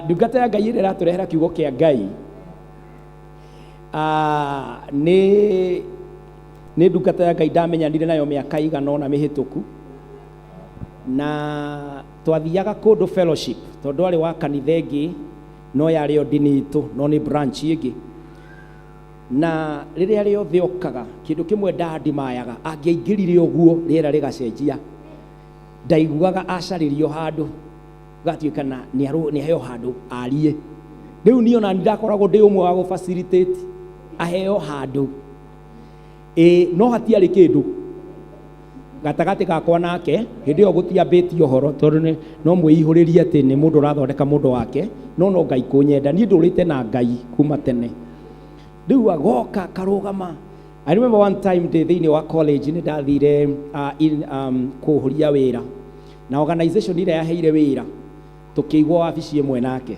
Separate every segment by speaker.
Speaker 1: Ndungata ya Ngai ĩrĩa ĩratũrehera kiugo kĩa Ngai nĩ ndungata ya Ngai ndamenyanire nayo mĩaka igana ũna mĩhĩtũku, na twathiaga kũndũ fellowship tondũ arĩ wa kanitha ĩngĩ no yarĩ o ndini itũ no nĩ branch ĩngĩ. Na rĩrĩa rĩothe okaga kĩndũ kĩmwe ndandimayaga, angĩaingĩrire ũguo rĩera rĩgacenjia, ndaiguaga acarĩrio handũ gatuĩka na nĩ aheo handũ arie. Rĩu niĩ ona ndakoragwo ndĩ ũmwe wa gũ facilitate aheo handũ, ĩ no hatiarĩ kĩndũ gatagatĩ gakwa nake. Hĩndĩ ĩyo gũtiambĩtie ũhoro tondũ no mwĩihũrĩrie atĩ nĩ mũndũ ũrathondeka mũndũ wake, no no Ngai kũnyenda. Niĩ ndũrĩte na Ngai kuma tene. Rĩu agoka akarũgama. I remember one time ndĩ thĩinĩ wa college nĩ ndathire kũhũria wĩra na organization ĩrĩa yaheire wĩra, tũkĩigwo wabici ĩmwe nake.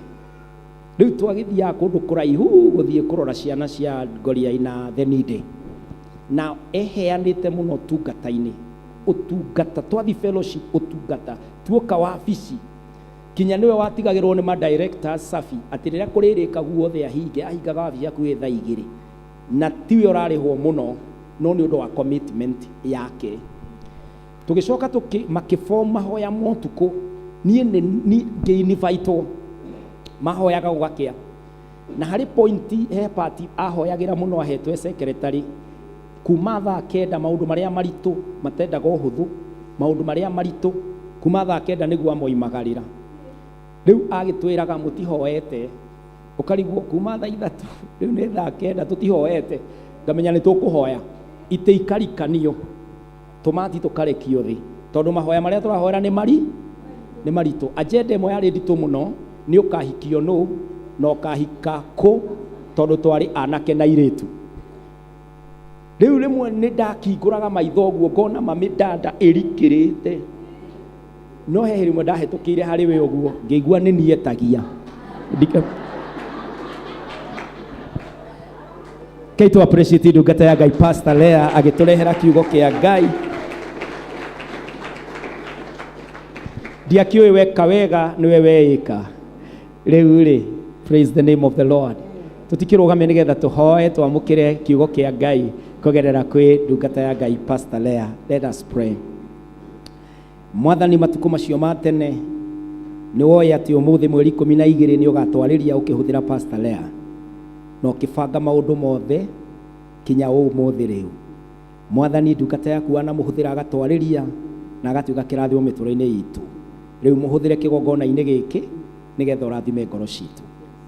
Speaker 1: Rĩu twagĩthiaga kũndũ kũraihu gũthiĩ kũrora ciana cia ngoriai na the needy, na eheanĩte mũno ũtungata-inĩ. Ũtungata twathi fellowship, ũtungata tuoka wabici, kinya nĩwe watigagĩrwo nĩ ma directors safi atĩ rĩrĩa kũrĩrĩka guothe ahinge, ahingaga wabici hakuhĩ thaa igĩrĩ, na tiwe ũrarĩhwo mũno no nĩ ũndũ wa commitment yake. Tũgĩcoka makĩform mahoya motukũ, niĩ nĩ ngĩinvitwo, mahoyaga gũgakĩa, na harĩ point he part ahoyagĩra mũno ahetwo secretary kuma thaa 9, maũndũ marĩa maritũ matendaga ũhũthũ, maũndũ marĩa maritũ kuma thaa 9 nĩguo amoimagarĩra. Rĩu agĩtwĩraga mũtihoete, ũkarigwo kuma thaa 3 rĩu nĩ thaa 9 tũtihoete, ngamenya nĩ tũkũhoya itĩ ikarikanio tũmati tũkarekio thĩ tondũ mahoya marĩa tũrahoera nĩ mari nĩ maritũ. Agenda ĩmwe yarĩ nditũ mũno nĩ ũkahikio nũ na ũkahika kũ, tondũ twarĩ anake na airĩtu. Rĩu rĩmwe nĩ ndakingũraga maitho ũguo ngona mami dada ĩrikĩrĩte, no he rĩmwe ndahĩtũkĩire harĩ we ũguo ngĩigua nĩ niĩ etagia. Kei tu appreciate ndungata ya Ngai Pastor Lea agĩtũrehera kiugo kĩa Ngai. Ndiakĩũĩ weka wega nĩwe weĩka. Rĩu rĩ, praise the name of the Lord. Tũtikĩrũgamie nĩgetha tũhoe twamũkĩre kiugo kĩa Ngai kũgerera kwĩ ndungata ya Ngai Pastor Lea. Let us pray. Mwathani, matukũ macio ma tene nĩ woĩ atĩ ũmũthĩ mweri 12 nĩ ũgatwarĩria ũkĩhũthĩra Pastor Lea, na ũkĩbanga maũndũ mothe kinya ũmũthĩ rĩu. Mwathani, ndungata yaku wanamũhũthĩra agatwarĩria na agatuĩka kĩrathimo mĩtũrĩre-inĩ itũ. Rĩu mũhũthĩre kĩgongona-inĩ gĩkĩ nĩgetha ũrathime ngoro citũ,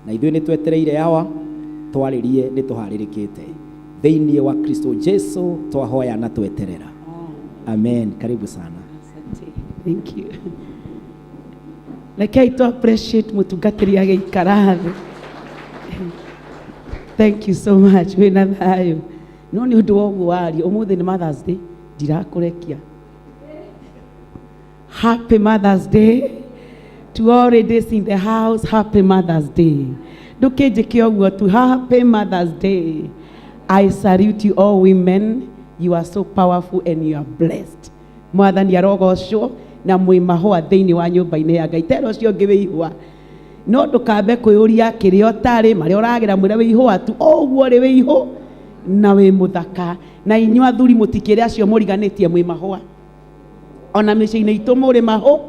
Speaker 1: na ithuĩ nĩ twetereire awa twarĩrie, nĩ tũharĩrĩkĩte thĩinĩ wa Kristo Jesu twahoya na tweterera. Amen. Karibu sana.
Speaker 2: Asante. Thank you. Rekei tu appreciate mũtungatĩri agĩikara thĩ. Thank you so much. Wĩna thayũ. No nĩ ũndũ wa ũguo waria, ũmũthĩ nĩ Mother's Day, ndirakũrekia. Happy Mother's Day to all ladies in the house. Happy Mother's Day. Ndũkĩnjĩke ũguo tu. Happy Mother's Day. I salute you all women. You are so powerful and you are blessed. Mwathani arogocwo na mwĩ mahũa thĩinĩ wa nyũmba-inĩ ya Ngai. Tera ũcio ũngĩ wĩ ihũa. No ndũkambe kwĩyũria kĩrĩa ũtarĩ, marĩa ũragĩra, mwĩre wĩ ihũa tu. O ũguo ũrĩ wĩ ihũ na wĩ mũthaka. Na inyuĩ athuri mũtikĩre acio mũriganĩtie mwĩ mahũa. Ona mĩciĩ-inĩ itũ mũrĩ mahũ.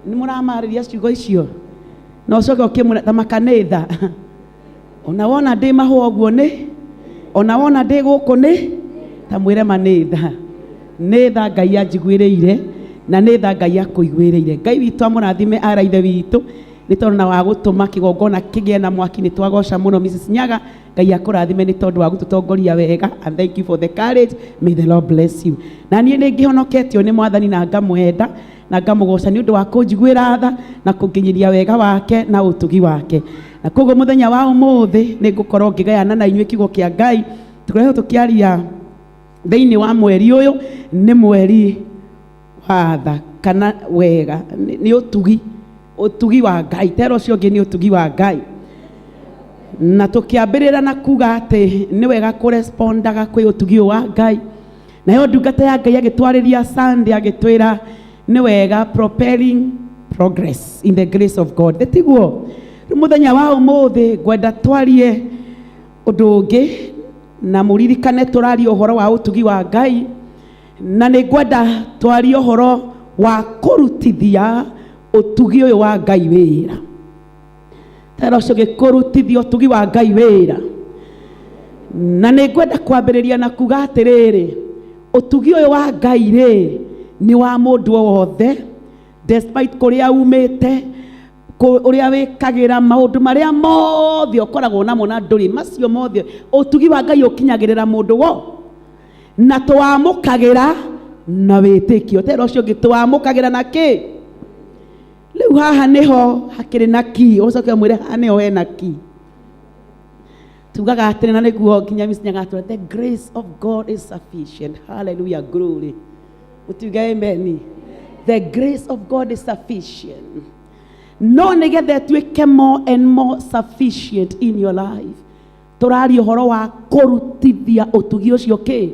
Speaker 2: Nĩ mũramarĩria ciugo icio. Na ũcoke ũkĩmwĩra ta makanitha. Ona wona ndĩ mahũa ũguo nĩ, ona wona ndĩ gũkũ nĩ, ta mwĩre ma nĩ tha. Nĩ tha Ngai anjiguĩrĩire, na nĩ tha Ngai akũiguĩrĩire. Ngai witũ amũrathime ara ithe witũ, nĩ tondũ na wa gũtũma kĩgongona kĩgĩe na mwaki. Nĩ twagoca mũno Mrs. Nyaga. Ngai akũrathime nĩ tondũ wa gũtũtongoria wega, and thank you for the courage. May the Lord bless you. Na niĩ nĩ ngĩhonoketio nĩ Mwathani na ngamwenda na ngamũgoca nĩ ũndũ wa kũnjiguĩra tha na kũnginyĩria wega wake na ũtugi wake. Na koguo mũthenya wa ũmũthĩ nĩ ngũkorwo ngĩgayana na inyuĩ kiugo kĩa Ngai. Tũkoretwo tũkĩaria thĩinĩ wa mweri ũyũ, nĩ mweri wa tha kana wega, nĩ ũtugi, ũtugi wa Ngai. Tera ũcio ũngĩ nĩ ũtugi wa Ngai. Na tũkĩambĩrĩra na kuga atĩ nĩ wega kũrespondaga kwĩ ũtugi ũyũ wa Ngai. Nayo ndungata ya Ngai agĩtwarĩria Sunday agĩtwĩra nĩ wega propelling Progress in the grace of God. Tiguo rĩu mũthenya wa ũmũthĩ ngwenda twarie ũndũ ũngĩ, na mũririkane tũraria ũhoro wa ũtugi wa Ngai, na nĩ ngwenda twarie ũhoro wa kũrutithia ũtugi ũyũ wa Ngai wĩra. Tera ũcio gĩkũrutithia ũtugi wa Ngai wĩra. Na nĩ ngwenda kwambĩrĩria na kuga atĩrĩrĩ, ũtugi ũyũ wa Ngai rĩ nĩ wa mũndũ o wothe, despite kũrĩa umĩte, ũrĩa wĩkagĩra maũndũ marĩa mothe ũkoragwo namo na ndũrĩ macio mothe, ũtugi wa Ngai ũkinyagĩrĩra mũndũ wo, na tũwamũkagĩra na wĩtĩkio. Tera ũcio ũngĩ, tũwamũkagĩra na kĩ? Rĩu haha nĩho hakĩrĩ na ki, ũcoke mwĩre haha nĩho hena ki. Tugaga atĩrĩ, na nĩguo nginya Miss Nyagatũra, the grace of God is sufficient. Hallelujah, glory. Ũtuge amen. The grace of God is sufficient. No nĩgetha ĩtuĩke more and more sufficient in your life, tũraria ũhoro wa kũrutithia ũtugi ũcio kĩ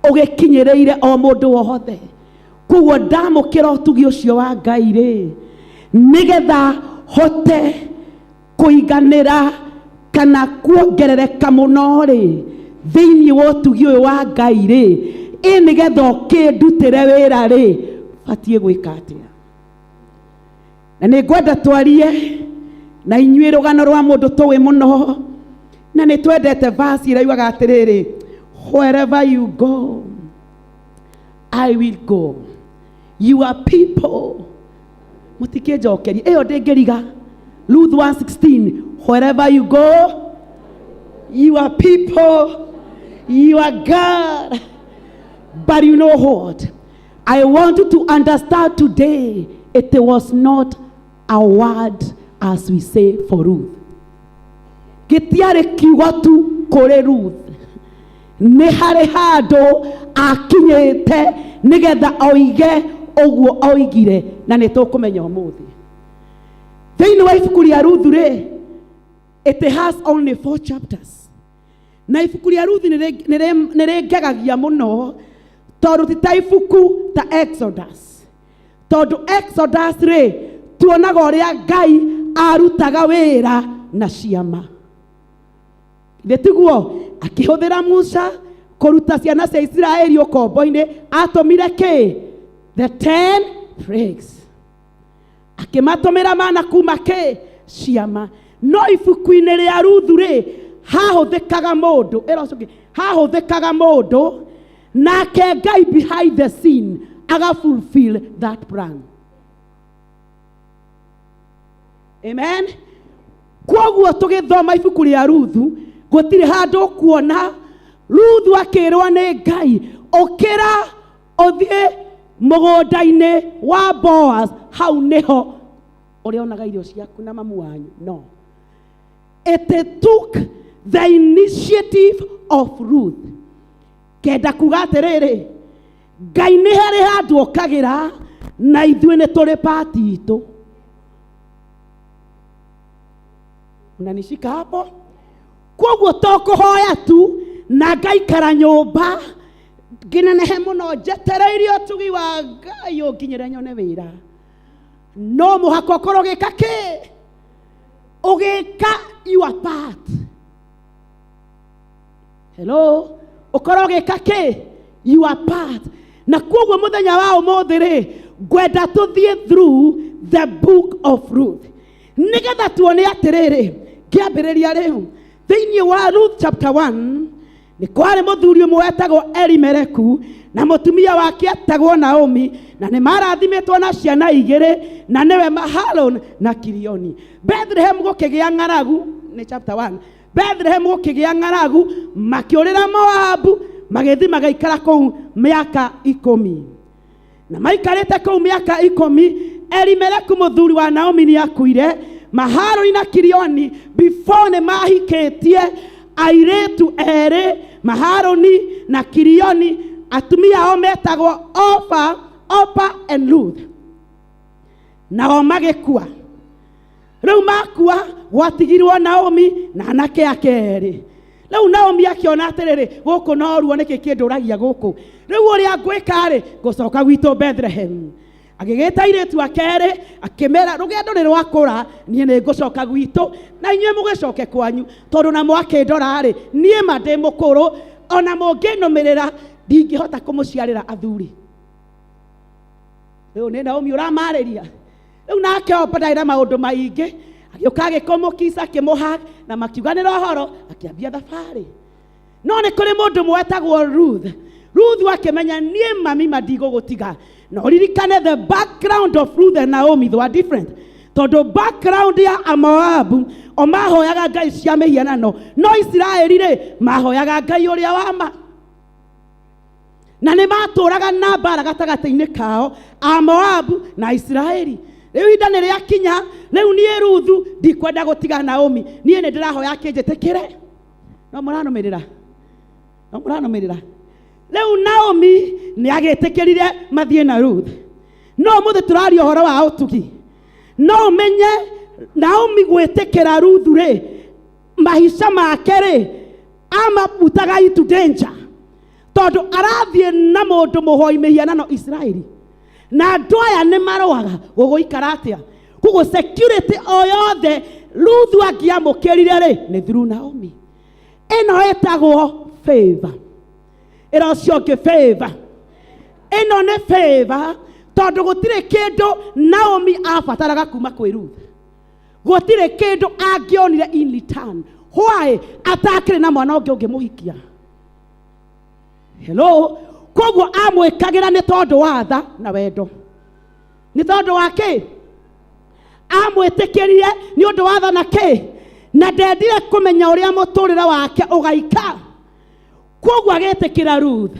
Speaker 2: ũgĩkinyĩrĩire o mũndũ wothe. Koguo ndamũkĩra ũtugi ũcio wa Ngai rĩ, nĩgetha hote kũiganĩra kana kuongerereka mũno rĩ thĩinĩ wa ũtugi ũyũ wa Ngai rĩ, ĩ nĩgetha ũkĩndutĩre wĩra rĩ, batiĩ gwĩka atĩa? Na nĩ ngwenda twarie na inyuĩ rũgano rwa mũndũ tũĩ mũno, na nĩ twendete verse ĩrĩa yugaga atĩrĩrĩ, wherever you go I will go, your people. Mũtikĩnjokerie ĩyo ndĩngĩriga. Ruth 1:16, wherever you go, your people, your God. But you know what I want you to understand today, it was not a word as we say for Ruth. Gĩtiarĩ kiugo tu kũrĩ Ruth, nĩ harĩ handũ akinyĩte nĩgetha oige ũguo oigire, na nĩ tũkũmenya ũmũthĩ. Thĩinĩ wa ibuku rĩa Ruthu rĩ, it has only four chapters, na ibuku rĩa Ruthu nĩ rĩngegagia mũno tondũ ti ta ibuku ta Exodus, tondũ Exodus rĩ tuonaga ũrĩa Ngai arutaga wĩra na ciama. Githĩ tiguo? Akĩhũthĩra Musa kũruta ciana cia Isiraeli ũkombo-inĩ, atũmire kĩ? The 10 plagues. Akĩmatũmĩra mana kuma kĩ? Ciama. No ibuku-inĩ rĩa Ruthu rĩ, hahũthĩkaga mũndũ, ĩra ũcio ũngĩ, hahũthĩkaga mũndũ, nake Ngai behind the scene aga fulfill that plan. Amen. Koguo tũgĩthoma ibuku rĩa Ruthu, gũtirĩ handũ ũkuona Ruthu akĩrwo nĩ Ngai, ũkĩra ũthiĩ mũgũnda-inĩ wa Boaz, hau nĩho ũrĩonaga irio ciaku na mamu wanyu. No it took the initiative of Ruth. Kenda kuga atĩrĩrĩ, Ngai nĩ harĩ handũ okagĩra na ithuĩ nĩ tũrĩ pati itũ. Unanishika hapo? Koguo to kũhoya tu na ngaikara nyũmba ngĩnenehe mũno njetereire ũtugi wa Ngai ũnginyĩre nyone wĩra. No mũhaka ũkorwo ũgĩka kĩ? Ũgĩka your part. Hello, ũkorwo ũgĩka kĩ? Your part. Na koguo mũthenya wa ũmũthĩ rĩ, ngwenda tũthiĩ through the book of Ruth nĩgetha tuone atĩrĩrĩ, ngĩambĩrĩria rĩu thĩinĩ wa Ruth chapter 1, nĩ kwarĩ mũthuri ũmwe wetagwo Elimeleku na mũtumia wake etagwo Naomi, na nĩ marathimĩtwo na ciana igĩrĩ, na nĩwe Mahalon na Kilioni. Bethlehem gũkĩgĩa ng'aragu, nĩ chapter 1. Bethlehem gũkĩgĩa ng'aragu, makĩũrĩra Moabu, magĩthiĩ magaikara kũu mĩaka 10. Na maikarĩte kũu mĩaka 10, Elimeleku mũthuri wa Naomi nĩ akuire. Maharoni na Kilioni before nĩ mahikĩtie airĩtu erĩ, Maharoni na Kilioni, atumia ao metagwo Opa and Ruth, nao magĩkua. Rĩu makua, gwatigirwo Naomi na anake ake erĩ. Rĩu Naomi akĩona atĩrĩrĩ, gũkũ no ruo, nĩkĩ kĩndũragia gũkũ? Rĩu ũrĩa ngwĩka rĩ, ngũcoka gwitũ Bethlehem. Agĩgĩta airĩtu ake erĩ, akĩmera rũgendo nĩ rwakũra, niĩ nĩ ngũcoka gwitũ na inyuĩ mũgĩcoke kwanyu, tondũ na mwakĩndora rĩ, niĩ ma ndĩ mũkũrũ, ona mũngĩnũmĩrĩra ndingĩhota kũmũciarĩra athuri. Rĩu nĩ Naomi ũramarĩria. Rĩu nake Opa ndarĩ na maũndũ maingĩ, agĩũka agĩkũmũkica, akĩmũhug na makiuganĩra ũhoro, akĩambia thabarĩ. No nĩ kũrĩ mũndũ ũmwe wetagwo Ruth. Ruth akĩmenya niĩ mami ma ndigũgũtiga. Na ũririkane the background of Ruth and Naomi, they were different. Tondũ background ya Amoabu o mahoyaga ngai cia mĩhianano, no Isiraeli rĩ mahoyaga Ngai ũrĩa wa ma. Na nĩ matũraga na mbara gatagatĩ-inĩ kao Amoabu na Isiraeli. Rĩu ihinda nĩ rĩakinya, rĩu niĩ Ruthu ndikwenda gũtiga Naomi, niĩ nĩ ndĩrahoya akĩnjĩtĩkĩre. No mũranũmĩrĩra? No mũranũmĩrĩra? Rĩu Naomi nĩ agĩtĩkĩrire mathiĩ na Ruth. No ũmũthĩ tũraria ũhoro wa ũtugi. No ũmenye Naomi gwĩtĩkĩra Ruth rĩ, mahica make rĩ, amabutaga into danger. Tondũ arathiĩ na mũndũ mũhoi mĩhianano Isiraeli. Na andũ aya nĩ marũaga, gũgũikara atĩa? Koguo security o yothe Ruthu angĩamũkĩrire rĩ, nĩ through Naomi. Ĩno ĩtagwo favor. Ĩra ũcio ũngĩ favor. Ĩno nĩ favor tondũ gũtirĩ kĩndũ Naomi abataraga kuma kwĩ Ruth. Gũtirĩ kĩndũ angĩonire in return. Why? Atakĩrĩ na mwana ũngĩ ũngĩmũhikia. Hello? Koguo amwĩkagĩra nĩ tondũ wa tha na wendo. Nĩ tondũ wa kĩ? Amwĩtĩkĩrire nĩ ũndũ wa tha na kĩ? Na ndendire kũmenya ũrĩa mũtũrĩre wake ũgaika. Koguo agĩtĩkĩra Ruth.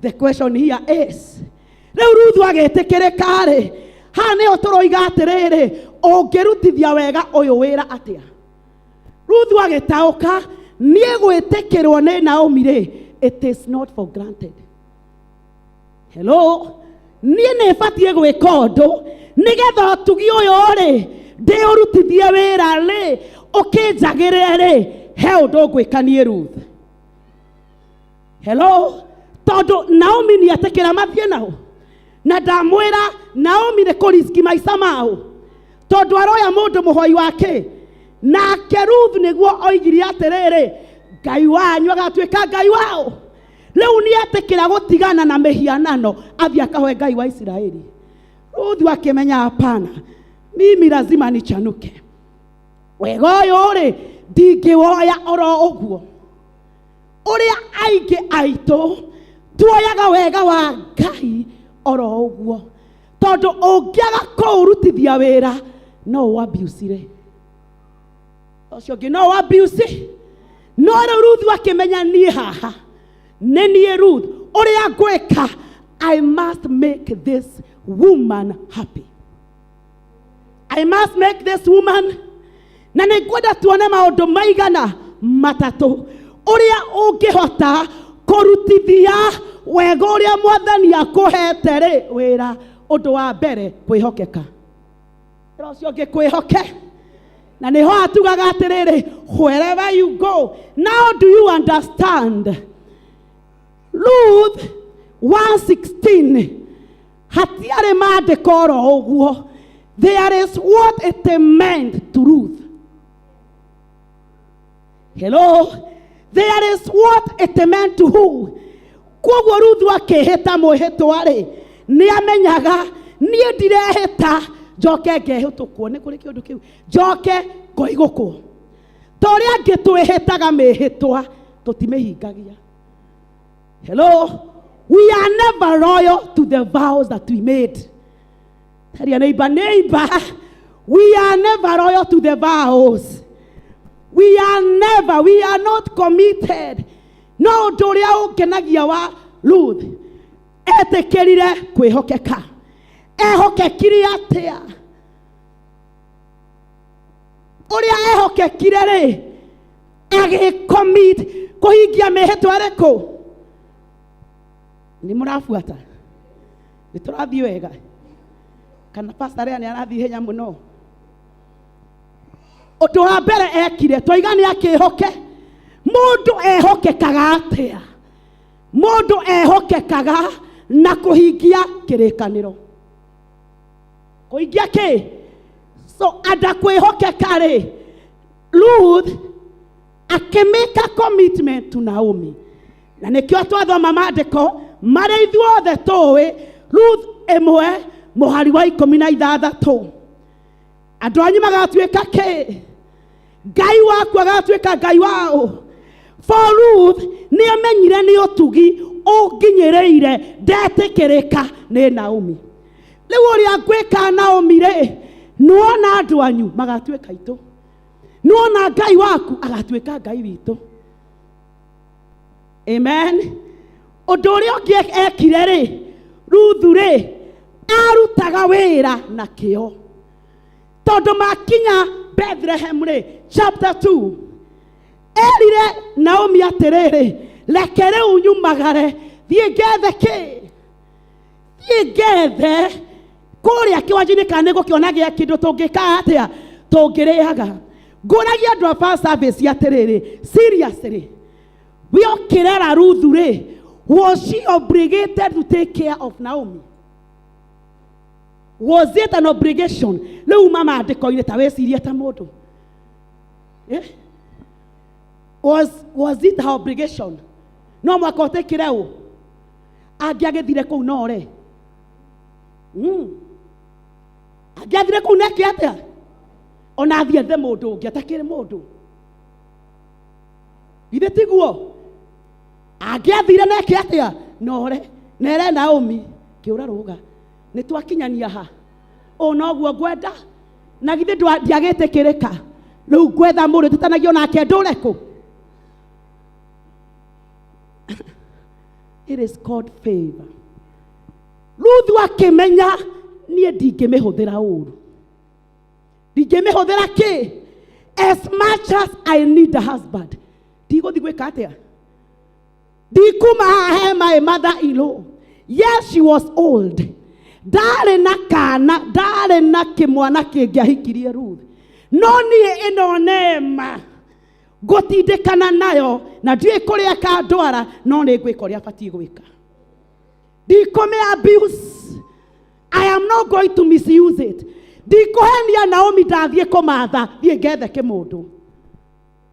Speaker 2: The question here is, rĩu Ruth agĩtĩkĩrĩka rĩ, haha nĩho tũroiga atĩrĩrĩ, ũngĩrutithia wega ũyũ wĩra atĩa? Ruth agĩtaũka niĩ gwĩtĩkĩrwo nĩ Naomi rĩ, it is not for granted. Hello? Niĩ nĩ batiĩ gwĩka ũndũ nĩgetha ũtugi ũyũ rĩ ndĩũrutithie wĩra rĩ, ũkĩnjagĩrĩre rĩ, he ũndũ ngwĩka niĩ Ruth. Hello? Tondũ Naomi nĩ etĩkĩra mathiĩ nao. Na ndamwĩra Naomi nĩ kũriski maica mao. Tondũ aroya mũndũ mũhoi wake. Nake Ruth nĩguo oigire atĩrĩrĩ, Ngai wanyu agatuĩka Ngai wao. Rĩu nĩ etĩkĩra gũtigana na mĩhianano athiĩ akahoe Ngai wa Isiraeli. Ruth akĩmenya hapana, mimi lazima nichanuke. Wega ũyũ rĩ ndingĩwoya oro ũguo. Ũrĩa aingĩ aitũ tuoyaga wega wa Ngai oro ũguo, tondũ ũngĩaga kũũrutithia wĩra no ũabusire. Ũcio ũngĩ no ũabuse. No rĩu Ruth akĩmenya niĩ haha nĩ niĩ Ruth, ũrĩa ngwĩka, I must make this woman happy. I must make this woman. Na nĩ ngwenda tuone maũndũ maigana matatũ ũrĩa ũngĩhota kũrutithia wega ũrĩa mwathani akũhete rĩ wĩra. Ũndũ wa mbere, kwĩhokeka. Ĩra ũcio ũngĩ kwĩhoke. Na nĩho atugaga atĩrĩrĩ, wherever you go. Now do you understand? Ruth 1:16 hatiarĩ maandĩko oro ũguo. There is what it meant to Ruth. Hello? There is what it meant to who? Koguo Ruth akĩhĩta mwĩhĩtwa rĩ, nĩ amenyaga niĩ ndirehĩta njoke ngehĩtũkwo. Nĩ kũrĩ kĩũndũ kĩu, njoke ngoigũkwo. Ta ũrĩa angĩ twĩhĩtaga mĩhĩtwa tũtimĩhingagia. Hello? We are never loyal to the vows that we made. Tell your neighbor, neighbor, we are never loyal to the vows. We are never, we are not committed. No ũndũ ũrĩa ũngenagia wa Ruth, etĩkĩrire kwĩhokeka. Ehokekire atĩa? Ũrĩa ehokekire rĩ, agĩcommit kũhingia mĩhĩtwa ĩrĩkũ? Nĩ mũrabuata? Nĩ tũrathiĩ wega? Kana pastor rĩa nĩ arathiĩ ihenya mũno? Ũndũ wa mbere ekire, twaiga nĩ akĩhoke. Mũndũ ehokekaga atĩa? Mũndũ ehokekaga na kũhingia kĩrĩkanĩro. Kũhingia kĩ? So anda kwĩhokeka rĩ, Ruth akĩmĩka commitment to Naomi. Na nĩkĩo twathoma maandĩko marĩa ithuothe tũĩ, Ruth 1 mũhari wa 16, andũ anyu magatuĩka kĩ? Ngai waku agatuĩka Ngai wao. For Ruth nĩ amenyire nĩ ũtugi ũnginyĩrĩire ndetĩkĩrĩka nĩ Naomi. Rĩu ũrĩa ngwĩka Naomi rĩ, nĩwona andũ anyu magatuĩka aitũ, nĩwona Ngai waku agatuĩka Ngai witũ. Amen. Ũndũ ũrĩa ũngĩ ekire rĩ, Ruthu rĩ, arutaga wĩra na kĩo. Tondũ makinya Bethlehem rĩ, chapter 2, erire Naomi atĩrĩrĩ, reke rĩu nyumagare thiĩ ngethe kĩ? Thiĩ ngethe kũrĩa kĩwanja-inĩ, kana nĩ ngũkĩona gĩa kĩndũ tũngĩka atĩa, tũngĩrĩaga. Ngũragia andũ a first service atĩrĩrĩ, seriously, we ũkĩrera Ruthu rĩ, was she obligated to take care of Naomi? Was it an obligation? Rĩu ma maandĩko-inĩ ta wĩcirie ta mũndũ. Eh? Was it her obligation? No mwaka ũtĩkĩre ũ? Angĩagĩthire kũu no re. Angĩathire kũu neke atĩa? Ona athiĩ ethe mũndũ ũngĩ atakĩrĩ mũndũ. Githĩ tiguo? Angĩathire neke atĩa? Nore. Nere Naomi kĩũra rũga. Nĩ twakinyania ha. Ũũ noguo ngwenda. Na githĩ ndiagĩtĩkĩrĩka. Rĩu ngwetha mũndũ tũtanagio nake ndũre kũ. It is called favor. Ruthu akĩmenya niĩ ndingĩmĩhũthĩra ũru. Ndingĩmĩhũthĩra kĩ? As much as I need a husband. Ndigũthiĩ gwĩka atĩa? Ndikuma haha he my mother-in-law. Yes, she was old. Ndarĩ na kana, ndarĩ na kĩmwana kĩngĩahikirie Ruth. No niĩ ĩno neema ngũtindĩkana nayo na ndiũĩ kũrĩa ĩkandwara, no nĩ ngwĩka ũrĩa batiĩ gwĩka. Ndikũmĩ abuse. I am not going to misuse it. Ndikũhenia Naomi ndathiĩ kũmatha, thiĩ ngethe kĩmũndũ.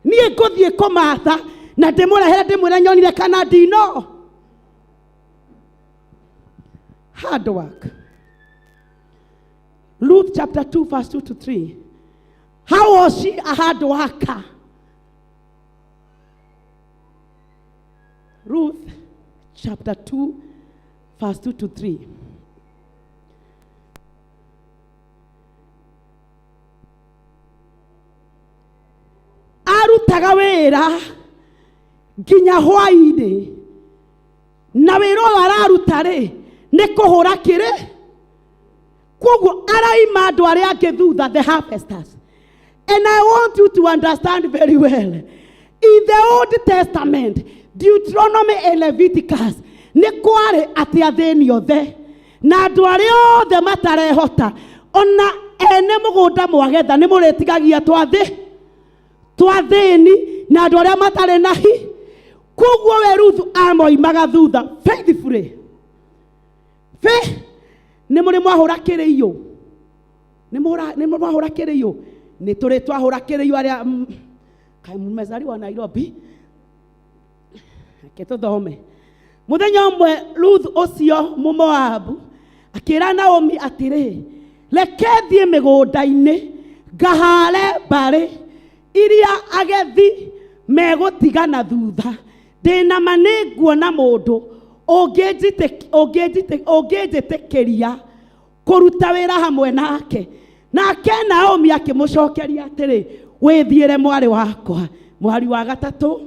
Speaker 2: Niĩ ngũthiĩ kũmatha na ndĩmũrehere ndĩmwĩre nyonire kana ndino. Hard work. Luke chapter 2 verse 2 to 3. How was she a hard worker? Ruth chapter 2 verse 2 to 3. Arutaga wĩra nginya hwaĩ-inĩ, na wĩra ũyũ araruta rĩ nĩ kũhũra kĩrĩ, koguo araima andũ arĩa angĩ thutha, the harvesters. And I want you to understand very well, in the Old Testament, Deuteronomy and Leviticus, nĩ kwarĩ atĩ athĩni othe na andũ arĩa othe matarehota, ona ene mũgũnda mwagetha nĩ mũrĩtigagia twathĩ twathĩni na andũ arĩa matarĩ na hi. Koguo we Ruthu amoimaga thutha faithfully. Nĩ mũrĩ mwahũra kĩrĩiyũ? Nĩ mũrĩ mwahũra kĩrĩiyũ? Nĩ tũrĩ twahũra kĩrĩiyũ arĩa kaĩ mmezaliwa Nairobi. Reke tũthome. Mũthenya ũmwe Ruth ũcio Mũmoabu akĩra Naomi atĩrĩ, reke thiĩ mĩgũnda-inĩ ngahare mbarĩ iria agethi megũtigana thutha. Ndĩna ma nĩ nguona mũndũ ũngĩnjĩtĩkĩria kũruta wĩra hamwe nake. Nake Naomi akĩmũcokeria atĩrĩ, wĩthiĩre mwarĩ wakwa. Mũhari wa 3.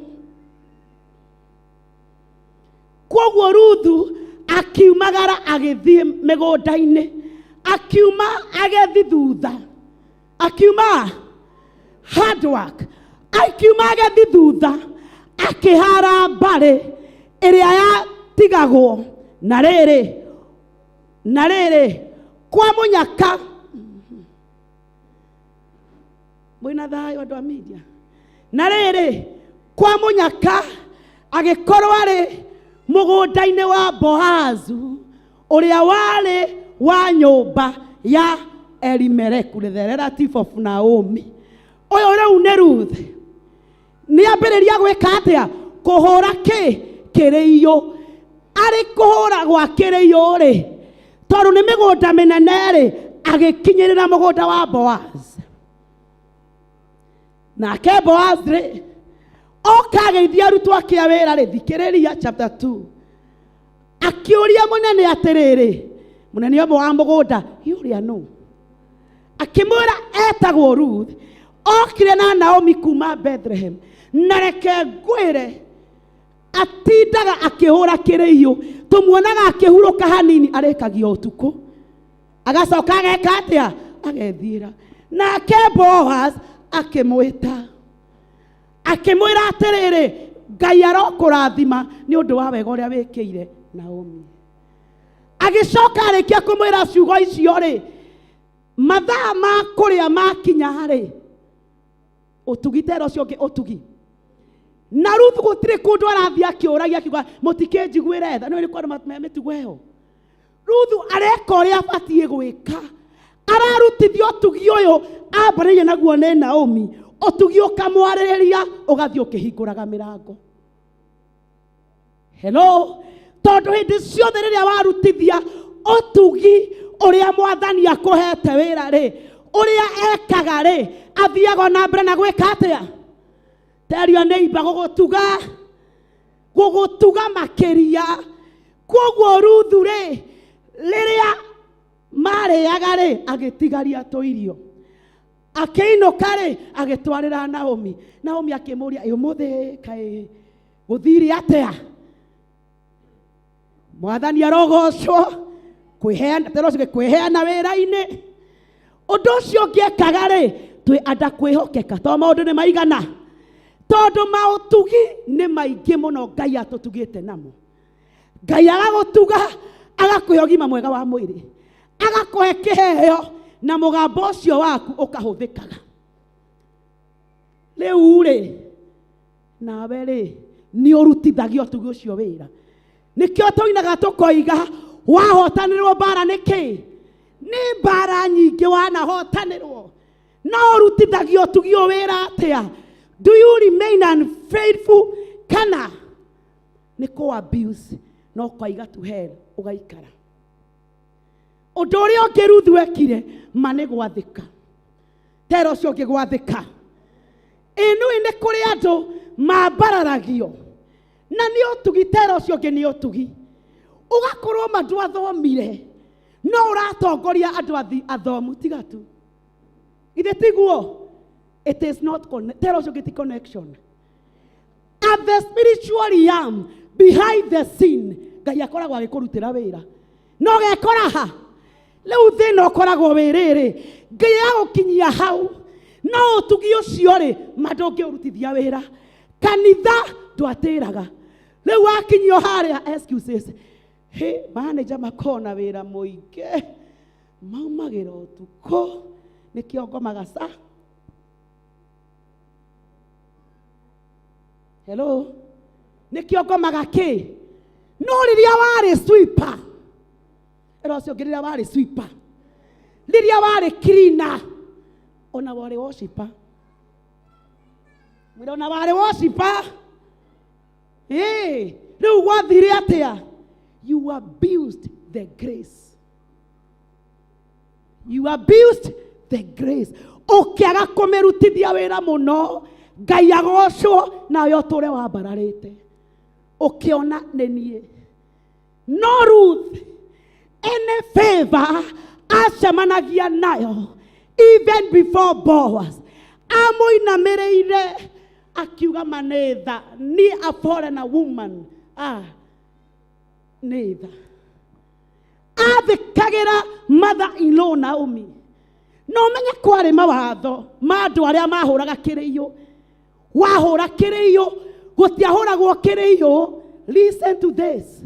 Speaker 2: Kwoguo Ruthu akiumagara agĩthiĩ mĩgũnda-inĩ, akiuma agethi thutha, akiuma hard work, akiuma agethi thutha, akĩhara mbarĩ ĩrĩa yatigagwo. Na rĩrĩ, na rĩrĩ, kwa mũnyaka mwĩna thayũ andũ a media. Na rĩrĩ, kwa mũnyaka agĩkorwo arĩ mũgũnda-inĩ wa Boazu ũrĩa warĩ wa nyũmba ya Elimeleku, the relative of Naomi. Ũyũ rĩu nĩ Ruth. Nĩ ambĩrĩria gwĩka atĩa? Kũhũra kĩ? Kĩrĩiyũ. Arĩ kũhũra gwa kĩrĩiyũ rĩ, tondũ nĩ mĩgũnda mĩnene rĩ, agĩkinyĩrĩra mũgũnda wa Boaz. Nake Boaz rĩ, oka ageithia arutwo ake a wĩra rĩ, thikĩrĩria chapter 2. Akĩũria mũnene atĩrĩrĩ, mũnene ũmwe wa mũgũnda, ũrĩa nũ? Akĩmwĩra etagwo Ruth, okire na Naomi kuma Bethlehem. Na reke ngwĩre, atindaga akĩhũra kĩrĩiyũ, tũmuonaga akĩhurũka hanini, arĩkagia ũtukũ, agacoka ageka atĩa? Agethiĩra. Nake Boaz akĩmwĩta, akĩmwĩra atĩrĩrĩ, Ngai arokũrathima nĩ ũndũ wa wega ũrĩa wĩkĩire Naomi. Agĩcoka arĩkia kũmwĩra ciugo icio rĩ, mathaa ma kũrĩa makinya rĩ, ũtugi tera ũcio ũngĩ ũtugi. Na Ruth gũtirĩ kũndũ arathiĩ akĩũragia akiuga mũtikĩnjiguĩre tha, nĩ nĩ kwandũ me mĩtugo ĩyo. Ruthu areka ũrĩa abatiĩ gwĩka, ararutithia ũtugi ũyũ ambĩrĩirie naguo nĩ Naomi, ũtugi ũkamwarĩrĩria ũgathiĩ ũkĩhingũraga mĩrango. Hello, tondũ hĩndĩ ciothe rĩrĩa warutithia ũtugi ũrĩa mwathani akũhete wĩra rĩ, ũrĩa ekaga rĩ, athiaga na mbere na gwĩka atĩa? Terio nĩ imba gũgũtuga, gũgũtuga makĩria. Koguo Ruthu rĩ, rĩrĩa marĩaga rĩ, agĩtigaria tũirio, akĩinũka rĩ, agĩtwarĩra Naomi. Naomi akĩmũria, ĩ ũmũthĩ kaĩ gũthire atĩa? Mwathani arogocwo, kwĩheana tena ũcio kwĩheana wĩra-inĩ. Ũndũ ũcio ũngĩ ekaga rĩ, twĩ anda kwĩhokeka, to maũndũ nĩ maigana, tondũ maũtugi nĩ maingĩ mũno Ngai atũtugĩte namo. Ngai agagũtuga, agakũhe ũgima mwega wa mwĩrĩ, agakũhe kĩheo, na mũgambo ũcio waku ũkahũthĩkaga. Rĩu rĩ, nawe rĩ, nĩ ũrutithagia ũtugi ũcio wĩra. Nĩkĩo tũinaga tũkoiga, wahotanĩrwo mbara nĩ kĩ? Nĩ mbara nyingĩ wanahotanĩrwo. No ũrutithagia ũtugi ũyũ wĩra atĩa? Do you remain unfaithful kana nĩ kũ abuse no ũkoiga to hell ũgaikara? Ũndũ ũrĩa ũngĩ Ruthu ekire ma nĩ gwathĩka. Tera ũcio ũngĩ gwathĩka. Ĩnũĩ nĩ kũrĩ andũ mambararagio na nĩ ũtugi, tera ũcio ũngĩ nĩ ũtugi. Ũgakorwo ma ndwathomire no ũratongoria andũ athomu, tiga tu. Githĩ tiguo? It is not tera ũcio ũngĩ ti connection. At the spiritual realm, behind the scene, Ngai akoragwo agĩkũrutĩra wĩra. No gekora ha? Rĩu thĩna ũkoragwo wĩ rĩrĩ, Ngai agũkinyia hau, no ũtugi ũcio rĩ, ma ndũngĩũrutithia wĩra. Kanitha ndwatĩraga. Rĩu wakinyio harĩa, excuses. Hĩ, manager makona wĩra mũingĩ, maumagĩra ũtukũ, nĩkĩo ngomaga ca. Hello, nĩkĩo ngomaga kĩ? No rĩrĩa warĩ sweeper, ĩra ũcio ũngĩ, rĩrĩa warĩ sweeper, rĩrĩa warĩ cleaner, ona warĩ worshiper, mwĩra ona warĩ worshiper, ĩĩ, rĩu gwathire atĩa? You abused the grace. You abused the grace. Ũkĩaga kũmĩrutithia wĩra mũno, Ngai agocwo, nawe ũtũre wambararĩte. Ũkĩona nĩ niĩ. No Ruth, any favor acemanagia nayo even before Boaz, amũinamĩrĩire akiuga manĩtha, ni a foreigner woman, nĩ tha. Athĩkagĩra mother in law Naomi. No menye kwarĩ mawatho ma andũ arĩa mahũraga kĩrĩiyũ. Wahũra kĩrĩiyũ, gũtiahũragwo kĩrĩiyũ. Listen to this.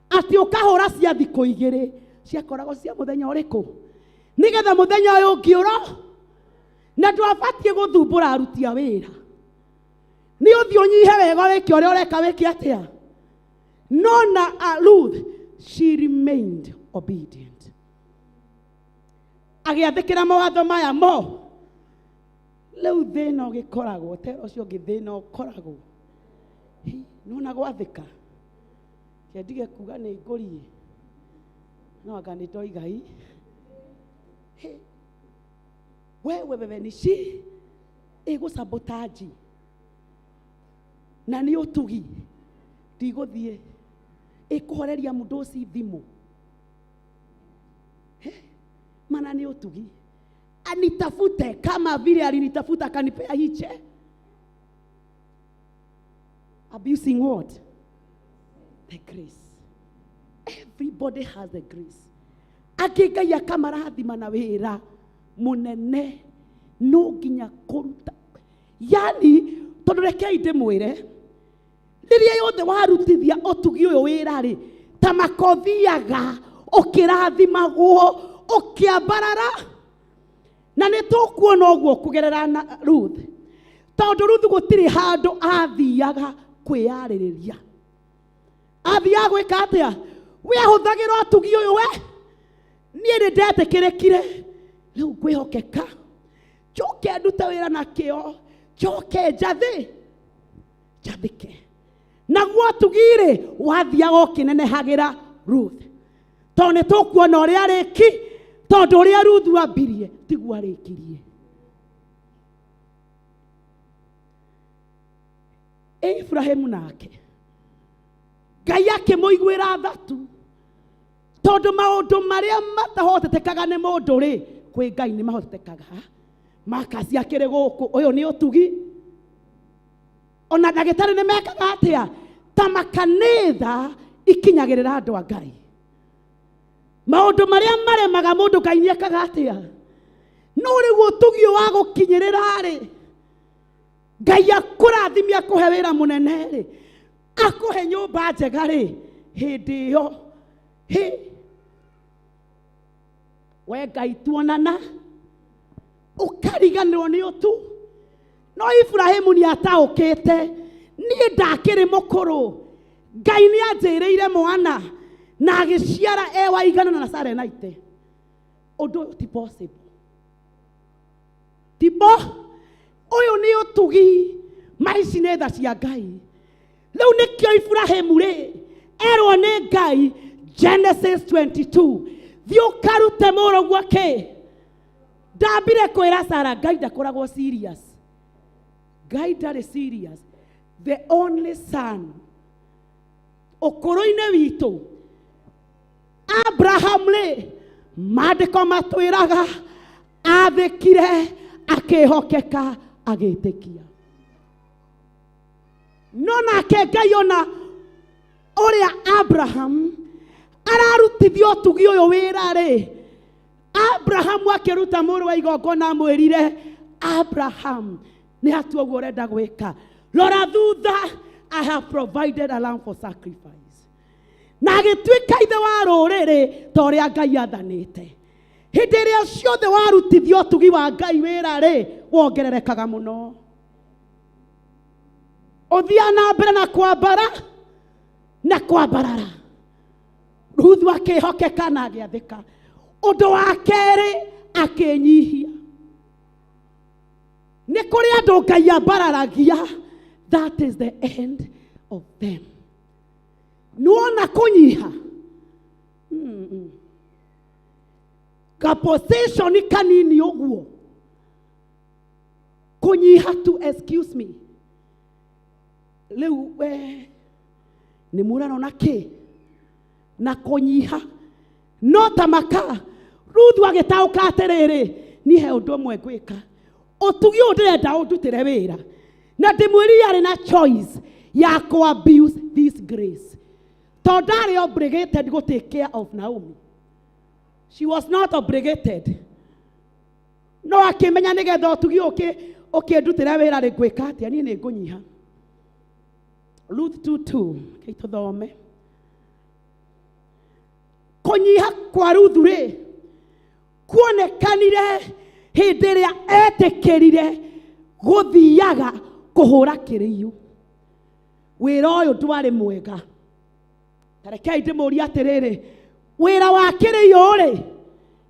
Speaker 2: Atĩ ũkahũra cia thikũ igĩrĩ, ciakoragwo cia mũthenya ũrĩkũ? Nĩgetha mũthenya ũyũ ũngĩ ũro, na ndwabatiĩ gũthumbũra aruti a wĩra. Nĩ ũthiĩ ũnyihe wega wĩke ũrĩa ũreka wĩke atĩa? No na Ruth, she remained obedient. Agĩathĩkĩra mawatho maya mo. Rĩu thĩna ũgĩkoragwo tera ũcio ũngĩ, thĩna ũkoragwo. Hi, nĩwona gwathĩka. Reke ndige kuga nĩ ngũriĩ. No anga nĩ ndoiga i. Hi, wewe wewe nĩ ci ĩgũsabotage na nĩ ũtugi ndigũthiĩ ĩkũhoreria mũndũ ũci thimũ. He, mana nĩ ũtugi anitafute kama vile alinitafuta akanipea hiche. Abusing what? The grace. Everybody has the grace. Angĩ Ngai akamarathima na wĩra mũnene, no nginya kũruta, yani tondũ rekei ndĩmwĩre, rĩrĩa yothe warutithia ũtugi ũyũ wĩra rĩ, ta makothiaga ũkĩrathimagwo ũkĩambarara, na nĩ tũkuona ũguo kũgerera na Ruth, tondũ Ruth gũtirĩ handũ athiaga kwĩyarĩrĩria. Athiaga gwĩka atĩa? We ahũthagĩra ũtugi ũyũ. We niĩ nĩ ndetĩkĩrĩkire, rĩu ngwĩhokeka, njoke ndute wĩra na kĩo, njoke njathĩke. Naguo ũtugi-rĩ wathiaga ũkĩnenehagĩra Ruth, tondũ nĩ tũkuona ũrĩa arĩki, tondũ ũrĩa Ruth ambirie tiguo arĩkirie. Ibrahimu nake Ngai akĩmũiguĩra tha tu, tondũ maũndũ marĩa matahotetekaga nĩ mũndũ rĩ, kwĩ Ngai nĩ mahotetekaga. Makasi akĩrĩ gũkũ, ũyũ nĩ ũtugi. Ona ndagĩtarĩ nĩ mekaga atĩa? Ta makanitha ikinyagĩrĩra andũ a Ngai, maũndũ marĩa maremaga mũndũ, Ngai nĩ ekaga atĩa? No rĩu ũtugi wa gũkinyĩrĩra rĩ, Ngai akũrathimia, akũhe wĩra mũnene rĩ, akũhe nyũmba njega rĩ, hĩndĩ ĩyo hĩ we Ngai tuonana ũkariganĩrwo nĩ ũtu. No Ibrahimu nĩ ataũkĩte, niĩ ndakĩrĩ mũkũrũ, Ngai nĩ anjĩrĩire mwana, na agĩciara e wa igana na Sarenaite. Ũndũ ũyũ ti possible, tipo ũyũ nĩ ũtugi, maici nĩ tha cia Ngai. Rĩu nĩkĩo Ibrahimu rĩ erwo nĩ Ngai Genesis 22, thiĩ ũkarute mũrũguo kĩ. Ndambire kwĩra Sara, Ngai ndakoragwo serious, Ngai ndarĩ serious. The only son ũkũrũ-inĩ witũ Abraham rĩ, maandĩko matwĩraga athĩkire, akĩhokeka, agĩtĩkia. No nake Ngai ona ũrĩa Abraham ararutithia ũtugi ũyũ wĩra rĩ, Abraham akĩruta mũrũ wa igongona, amwĩrire, "Abraham, nĩ hatua ũguo ũrenda gwĩka, rora thutha, I have provided a lamb for sacrifice." Na agĩtuĩka ithe wa rũrĩrĩ ta ũrĩa Ngai athanĩte. Hĩndĩ ĩrĩa ciothe warutithia ũtugi wa Ngai wĩra rĩ, wongererekaga mũno, ũthiaga na mbere na kwambara na kwambarara. Ruthu akĩhokeka na agĩathĩka. Ũndũ wa kerĩ, akĩnyihia. Nĩ kũrĩ andũ Ngai ambararagia, that is the end of them. Nĩwona kũnyiha ka position kanini ũguo, kũnyiha tu, excuse me, rĩu we nĩ mũrarona kĩ na kũnyiha. No ta maka Ruthu agĩtaũka atĩrĩrĩ, niĩ he ũndũ ũmwe ngwĩka, ũtugi ũyũ ndĩrenda ũndutĩre wĩra. Na ndĩmwĩrire arĩ na choice ya kũ abuse this grace, tondũ ndarĩ obligated go take care of Naomi. She was not obligated, no akĩmenya nĩgetha ũtugi ũkĩ ũkĩndutĩra wĩra rĩ, ngwĩka atĩa? Niĩ nĩ ngũnyiha. Ruth 2:2, kei tũthome. Kũnyiha kwa Ruthu rĩ kuonekanire hĩndĩ ĩrĩa etĩkĩrire gũthiaga kũhũra kĩrĩiũ. Wĩra ũyũ ndwarĩ mwega. Ta rekei ndĩmũrie atĩrĩrĩ, wĩra wa kĩrĩiũ rĩ,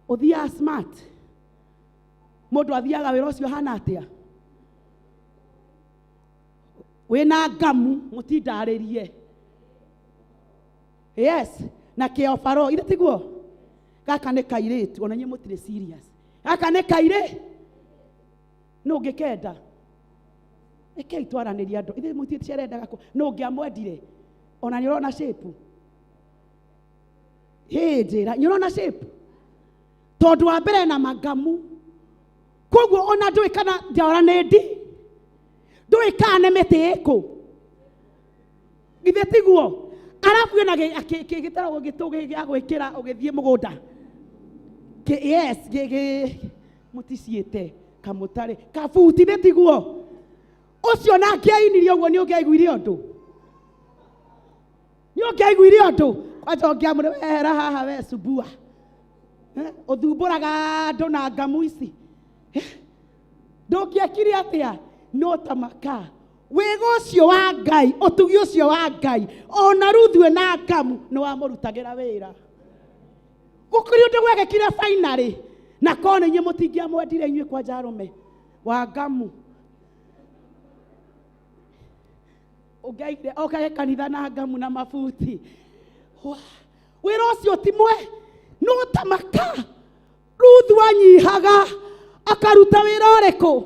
Speaker 2: ũthiaga smart? Mũndũ athiaga wĩra ũcio hana atĩa? Wĩna ngamu mũtindarĩrie. Yes, na kĩobaro ithe tiguo? Gaka nĩ kairĩtu, ona inyuĩ mũtirĩ serious. Gaka nĩ kairĩ nũ ũngĩkenda? Rekei twaranĩrie andũ. Ithe mũtirĩ ciarendaga kũ nũ ũngĩamwendire? Ona nĩ ũrona shape? Hĩ njĩra, nĩ ũrona shape? Tondũ wa mbere na magamu. Koguo ona ndũĩ kana njora nĩ ndi. Ndũĩ kana nĩ mĩtĩ ĩkũ. Githĩ tiguo? Arabu ena gĩtaragwo gĩtũ gĩa gwĩkĩra ũgĩthiĩ mũgũnda. Yes, mũticiĩte kamũtarĩ kabuti nĩ tiguo? Ũcio na angĩainirie ũguo nĩ ũngĩaiguire ũndũ? Nĩ ũngĩaiguire ũndũ? Kwanja ũngĩamũre wehera haha we subua. Ũthumbũraga andũ na ngamu ici. Ndũngĩekire atĩa? No ta maka. Wega ũcio wa Ngai, ũtugi ũcio wa Ngai, ona Ruthu ena ngamu nĩ wamũrutagĩra wĩra. Gũkĩrĩ ũndũ gwekĩkire finally, na korwo nĩ inyuĩ mũtingĩamwendire inyuĩ kwanja arũme wa ngamu. Ũngĩaigire okage kanitha na ngamu na mabuti. Wĩra ũcio ti mwe, no ta maka. Ruthu anyihaga akaruta wĩra ũrĩkũ?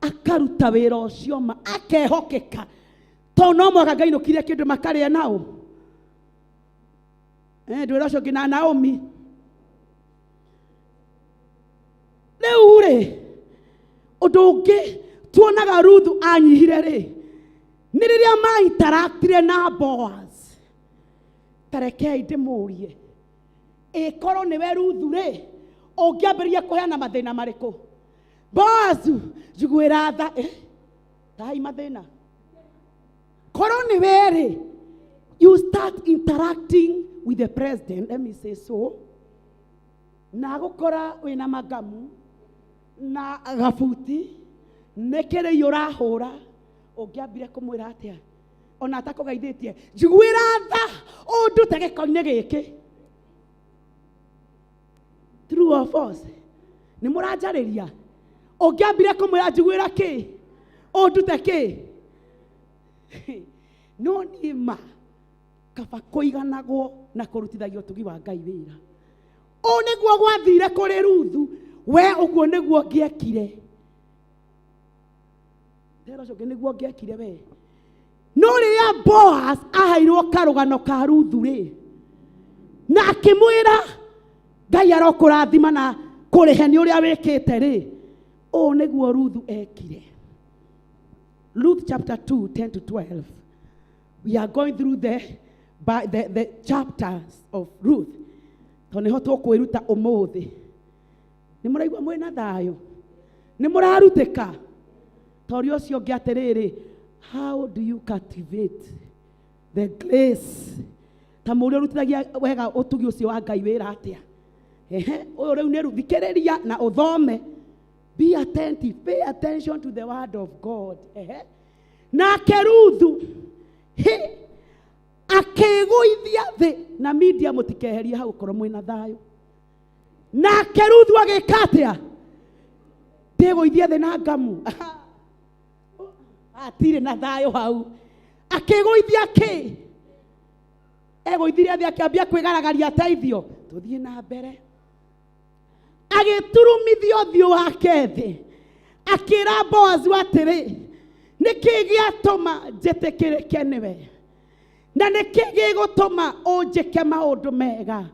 Speaker 2: Akaruta wĩra ũcio ma akehokeka, tondũ no mũhaka ngainũkirie kĩndũ makarĩa nao. Ndwĩra ũcio ũngĩ na Naomi. Rĩu rĩ, ũndũ ũngĩ tuonaga Ruthu anyihire rĩ, nĩ rĩrĩa mainteraktire na Boaz. Ta rekei ndĩmũrie, ĩkorwo nĩwe Ruthu rĩ, ũngĩambĩrĩria kũheana mathĩna marĩkũ? Boazu, njiguĩra tha, tahai mathĩna. Korwo nĩwe rĩ, you start interacting with the president, let me say so, na gũkora wĩna magamu na gabuti nĩ kĩrĩi ũrahũra, ũngĩambire kũmwĩra atĩa? Ona atakũgeithĩtie, njiguĩra tha ũndute gĩko-inĩ gĩkĩ. True or false? Nĩ mũranjarĩria? Ũngĩambire kũmwĩra njiguĩra kĩ? Ũndute kĩ? No niĩ ma kaba kũiganagwo na kũrutithagia ũtugi wa Ngai wĩra. Ũũ nĩguo gwathire kũrĩ Ruthu, we ũguo nĩguo ngĩekire. Tera ũcio ũngĩ nĩguo ngĩekire we. No rĩrĩa Boaz aheirwo karũgano ka Ruthu rĩ, na akĩmwĩra Ngai arokũrathima na kũrĩhe nĩ ũrĩa wĩkĩte rĩ, ũũ nĩguo Ruthu ekire. Ruth chapter 2, 10 to 12. We are going through the chapters of Ruth. Tondũ nĩho tũkwĩruta ũmũthĩ. Nĩ mũraigua mwĩna thayũ? Nĩ mũrarutĩka? Tori ũcio ũngĩ atĩrĩrĩ, how do you cultivate the grace? Ta mũrĩa ũrutithagia wega ũtugi ũcio wa Ngai wĩra atĩa? Ehe, ũyũ rĩu nĩ thikĩrĩria na ũthome. Be attentive, pay attention to the word of God. Ehe. Nake Ruthu hĩ akĩgũithia thĩ, na media mũtikeherie hau korwo mwĩna thayũ. Nake Ruthu agĩka atĩa? Ndĩgũithia thĩ na ngamu. Hatirĩ na thayũ hau. Akĩgũithia kĩ? Egũithirie thĩ akĩambia kwĩgaragaria ateithio. Tũthiĩ na mbere. Agĩturumithia ũthiũ wake thĩ, akĩra Boazu atĩrĩ, nĩkĩ gĩatũma njĩtĩkĩrĩke nĩwe? Na nĩkĩ gĩgũtũma ũnjĩke maũndũ mega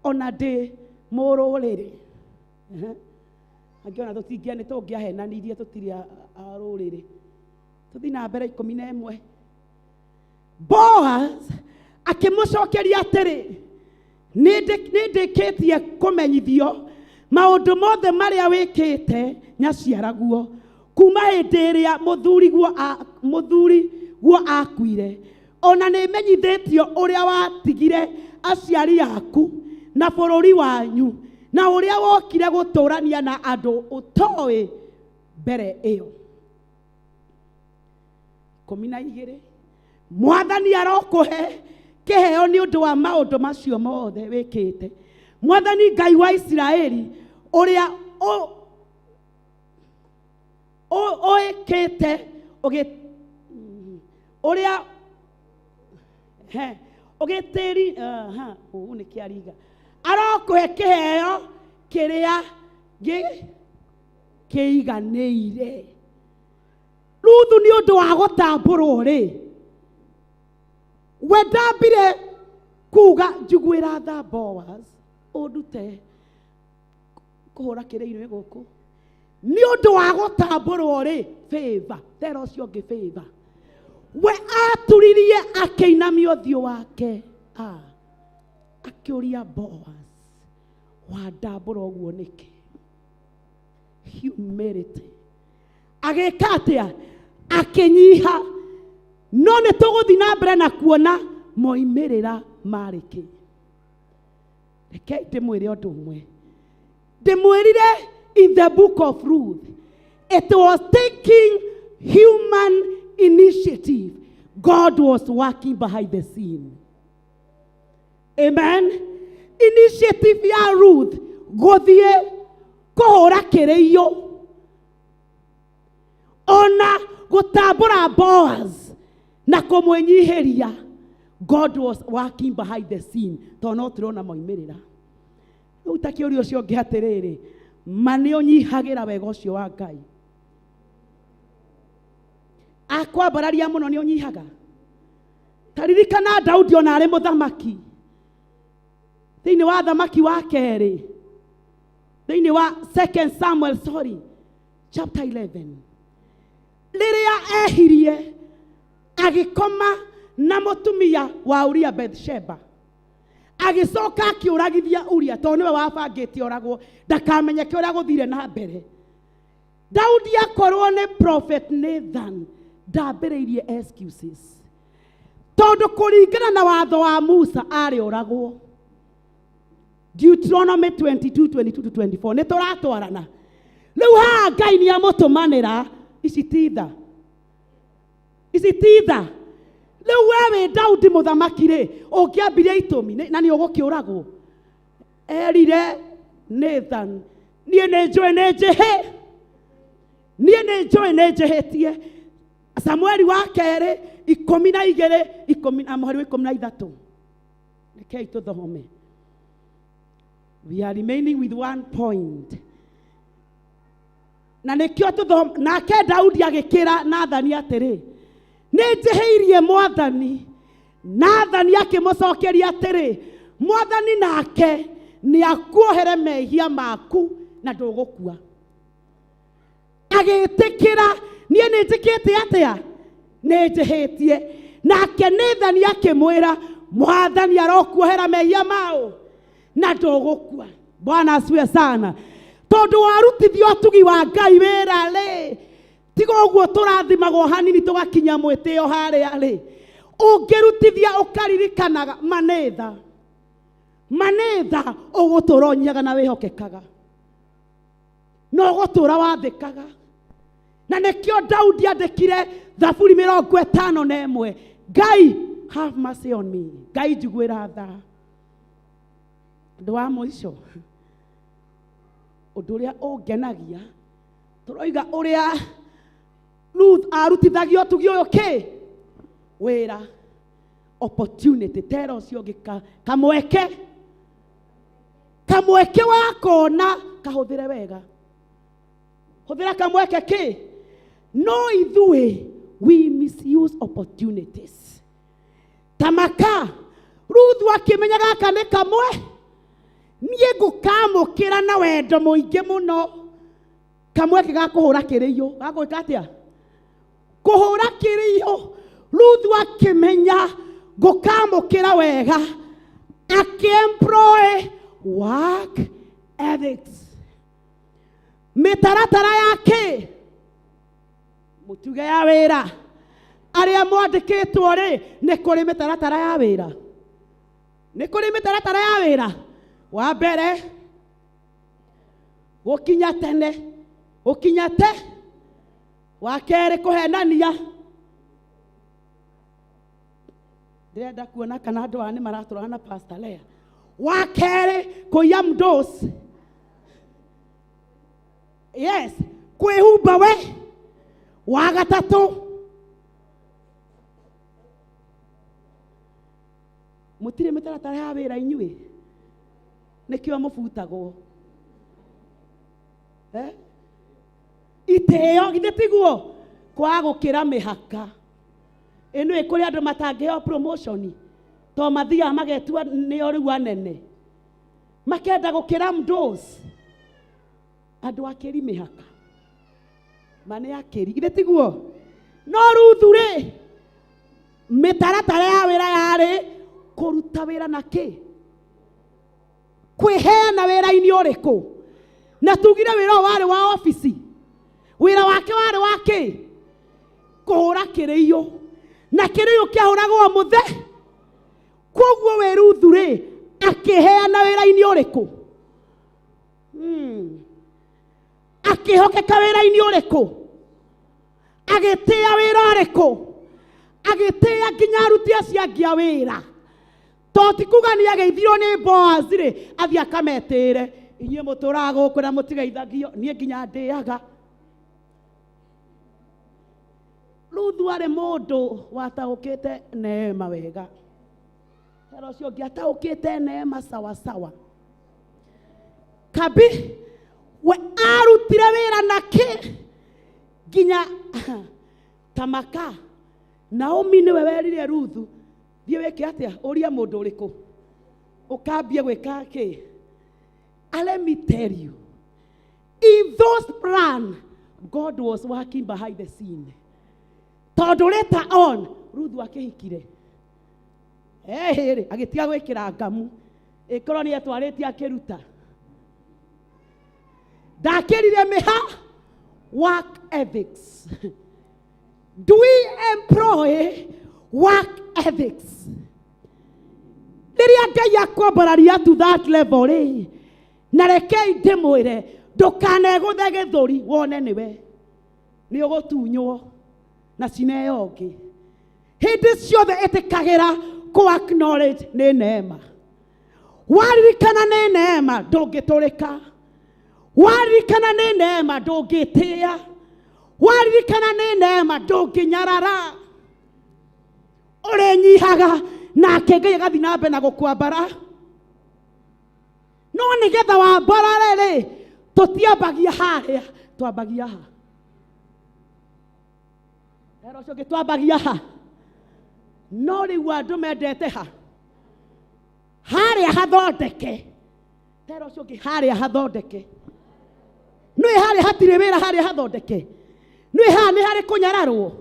Speaker 2: ona ndĩ mũrũrĩrĩ? Angĩ ona tũtingĩa nĩ tũngĩahenanirie tũtirĩ a rũrĩrĩ. Tũthiĩ na mbere 11. Boaz akĩmũcokeria atĩrĩ, nĩ ndĩkĩtie kũmenyithio maũndũ mothe marĩa wĩkĩte nyaciaraguo kuma hĩndĩ ĩrĩa mũthuriguo akuire. Ona nĩ menyithĩtio ũrĩa watigire aciari aku na bũrũri wanyu na ũrĩa wokire gũtũrania na andũ ũtoĩ mbere ĩyo. 12. Mwathani arokũhe kĩheo nĩ ũndũ wa maũndũ macio mothe wĩkĩte. Mwathani Ngai wa Isiraeli ũrĩa Ũĩkĩte ũgĩ ũrĩa he ũgĩtĩri aha ũũ nĩ kĩariga arokũhe kĩheo kĩrĩa kĩiganĩire. Ruthu nĩ ũndũ wa gũtambũrwo rĩ, we ndambire kuga njiguĩra tha Boaz ũndute kũhũra kĩrĩinĩ gũkũ. Nĩ ũndũ wa gũtambũrwo rĩ, favor tera ũcio ũngĩ favor, we aturirie akĩinamia ũthiũ wake, akĩũria Boaz, wandambũra ũguo nĩkĩ? Humility. Agĩka atĩa? Akĩnyiha. No nĩ tũgũthiĩ na mbere na kuona moimĩrĩra marĩ kĩ. Rekei ndĩmwĩre ũndũ ũmwe. Ndĩmwĩrire in the book of Ruth, it was taking human initiative. God was working behind the scene. Amen. Initiative ya Ruth gũthiĩ kũhũra kĩrĩiyo ona gũtambũra Boaz na kũmwĩnyihĩria, God was working behind the scene, tondũ no tũrona moimĩrĩra. Rĩu ta kĩũria ũcio ũngĩ atĩrĩrĩ, ma nĩ ũnyihagĩra wega ũcio wa Ngai? Akwambararia mũno nĩ ũnyihaga? Ta ririkana Daudi ona arĩ mũthamaki, thĩinĩ wa thamaki wa kerĩ, thĩinĩ wa Second Samuel, sorry, chapter 11, rĩrĩa ehirie agĩkoma na mũtumia wa Uria Bathsheba, agĩcoka akĩũragithia Uria tondũ nĩwe wabangĩte oragwo ndakamenyeke ũrĩa gũthire na mbere. Daudi akorwo nĩ prophet Nathan ndambĩrĩirie excuses, tondũ kũringana na watho wa Musa arĩ oragwo. Deuteronomy 22, 22 to 24. Nĩ tũratwarana rĩu haha. Ngai nĩ amũtũmanĩra ici ti tha, ici ti tha. Rĩu we wĩ Daudi mũthamaki rĩ, ũngĩambirie itũmi na nĩ ũgũkĩũragwo. Erire Nathan, niĩ nĩ njũĩ nĩ njĩhĩ, niĩ nĩ njũĩ nĩ njĩhĩtie. Samueli wa kerĩ 12 ikũmi na mũhari wa 13. Rekei tũthome. We are remaining with one point na nĩkĩo tũthome. Nake Daudi agĩkĩra Nathani atĩrĩ, nĩ njĩhĩirie mwathani. Nathani akĩmũcokeria atĩrĩ, mwathani nake nĩ akuohere mehia maku na ndũgũkua. Agĩtĩkĩra, niĩ nĩ njĩkĩte atĩa? Nĩ njĩhĩtie. Nake Nathani akĩmwĩra, mwathani arokuohera mehia mao na ndũgũkua. Bwana asifiwe sana. Tondũ warutithio ũtugi wa Ngai wĩra rĩ, tiga ũguo tũrathimagwo hanini tũgakinya mwĩtĩo harĩa rĩ, ũngĩrutithia ũkaririkanaga manĩtha manĩtha, ũgũtũra ũnyihaga na wĩhokekaga na ũgũtũra wathĩkaga. Na nĩkĩo Daudi andĩkire Thaburi 51, Ngai have mercy on me, Ngai njiguĩra tha. Ũndũ wa mũico, ũndũ ũrĩa ũngenagia, tũroiga ũrĩa Ruth arutithagia ũtugi ũyũ kĩ wĩra, opportunity tera ũcio ũngĩ kamweke, kamweke wakona kahũthĩre wega. Hũthĩra kamweke kĩ. No ithuĩ we misuse opportunities. Tamaka Ruthu akĩmenya gaka nĩ kamwe niĩ ngũkamũkĩra na wendo mũingĩ mũno, kamweke ga kũhũra kĩrĩiyũ, ga gwĩka atĩa? Kũhũra kĩrĩiyũ. Ruthu akĩmenya ngũkamũkĩra wega, akĩemploy work ethics, mĩtaratara yake mũtuge ya wĩra. Arĩa mwandĩkĩtwo rĩ, nĩ kũrĩ mĩtaratara ya wĩra, nĩ kũrĩ mĩtaratara ya wĩra. Wa mbere, gũkinya tene, gũkinya te. Wa kerĩ, kũhenania. Ndĩrenda kuona kana andũ aya nĩ maratũrana na Pastor Lea. Wa kerĩ, kũiya mdos. Yes, kwĩhumba we. Wa gatatũ, mũtirĩ mĩtaratara ya wĩra inyuĩ, nĩkĩo mũbutagwo. Eh? Itĩo githĩ tiguo kwaga gũkĩra mĩhaka. Ĩno ĩ kũrĩ andũ matangĩheo promotion to mathiaga magetua nĩo rĩu anene, makenda gũkĩra mdos. Andũ akĩri mĩhaka ma nĩ akĩri, githĩ tiguo? No Ruthu rĩ, mĩtaratara ya wĩra yarĩ kũruta wĩra na kĩ? Kwĩheana wĩra-inĩ ũrĩkũ? Na tugire wĩra ũyũ warĩ wa obici, wĩra wake warĩ wa kĩ? Kũhũra kĩrĩiyũ, na kĩrĩiyũ kĩahũragwo mũthe. Koguo wĩ Ruthu rĩ, akĩheana wĩra-inĩ ũrĩkũ? Akĩhokeka wĩra-inĩ ũrĩkũ? Agĩtĩĩa wĩra ũrĩkũ? Agĩtĩĩa nginya aruti acio angĩ a wĩra. To ti kuga nĩ ageithirio nĩ Boaz rĩ, athiĩ akametĩre, inyuĩ mũtũraga gũkũ na mũtigeithagio, niĩ nginya ndĩaga. Ruthu arĩ mũndũ wataũkĩte neema wega. Hera ũcio ũngĩ ataũkĩte neema sawa sawa. Kabi we arutire wĩra na kĩ nginya tamaka. Naomi nĩwe werire Ruthu, thiĩ wĩke atĩa, ũrie mũndũ ũrĩkũ ũkambie gwĩka kĩ. Let me tell you, in those plan God was working behind the scene. Tondũ later on Ruthu akĩhikire, rĩ agĩtiga gwĩkĩra ngamu, ĩkorwo nĩ etwarĩtie akĩruta, ndakĩrire mĩha. Work ethics. Do we employ work ethics? Rĩrĩa Ngai akwambararia to that level rĩ, na rekei ndĩmwĩre, ndũkanegũthe gĩthũri wone nĩwe nĩ ũgũtunywo na cineo ũngĩ. Hĩndĩ ciothe ĩtĩkagĩra kũ acknowledge nĩ neema. Waririkana nĩ neema ndũngĩtũrĩka. Waririkana nĩ neema ndũngĩtĩĩa. Waririkana nĩ neema ndũngĩnyarara. Ũrĩnyihaga nake Ngai agathiĩ na mbere na gũkwambara. No nĩgetha wambarare rĩ, tũtiambagia harĩa, twambagia ha. Hera ũcio ũngĩ, twambagia ha. No rĩu andũ mendete ha, harĩa hathondeke. Hera ũcio ũngĩ, harĩa hathondeke. Nĩ harĩa hatirĩ wĩra, harĩa hathondeke. Nĩ haha nĩ harĩ kũnyararwo,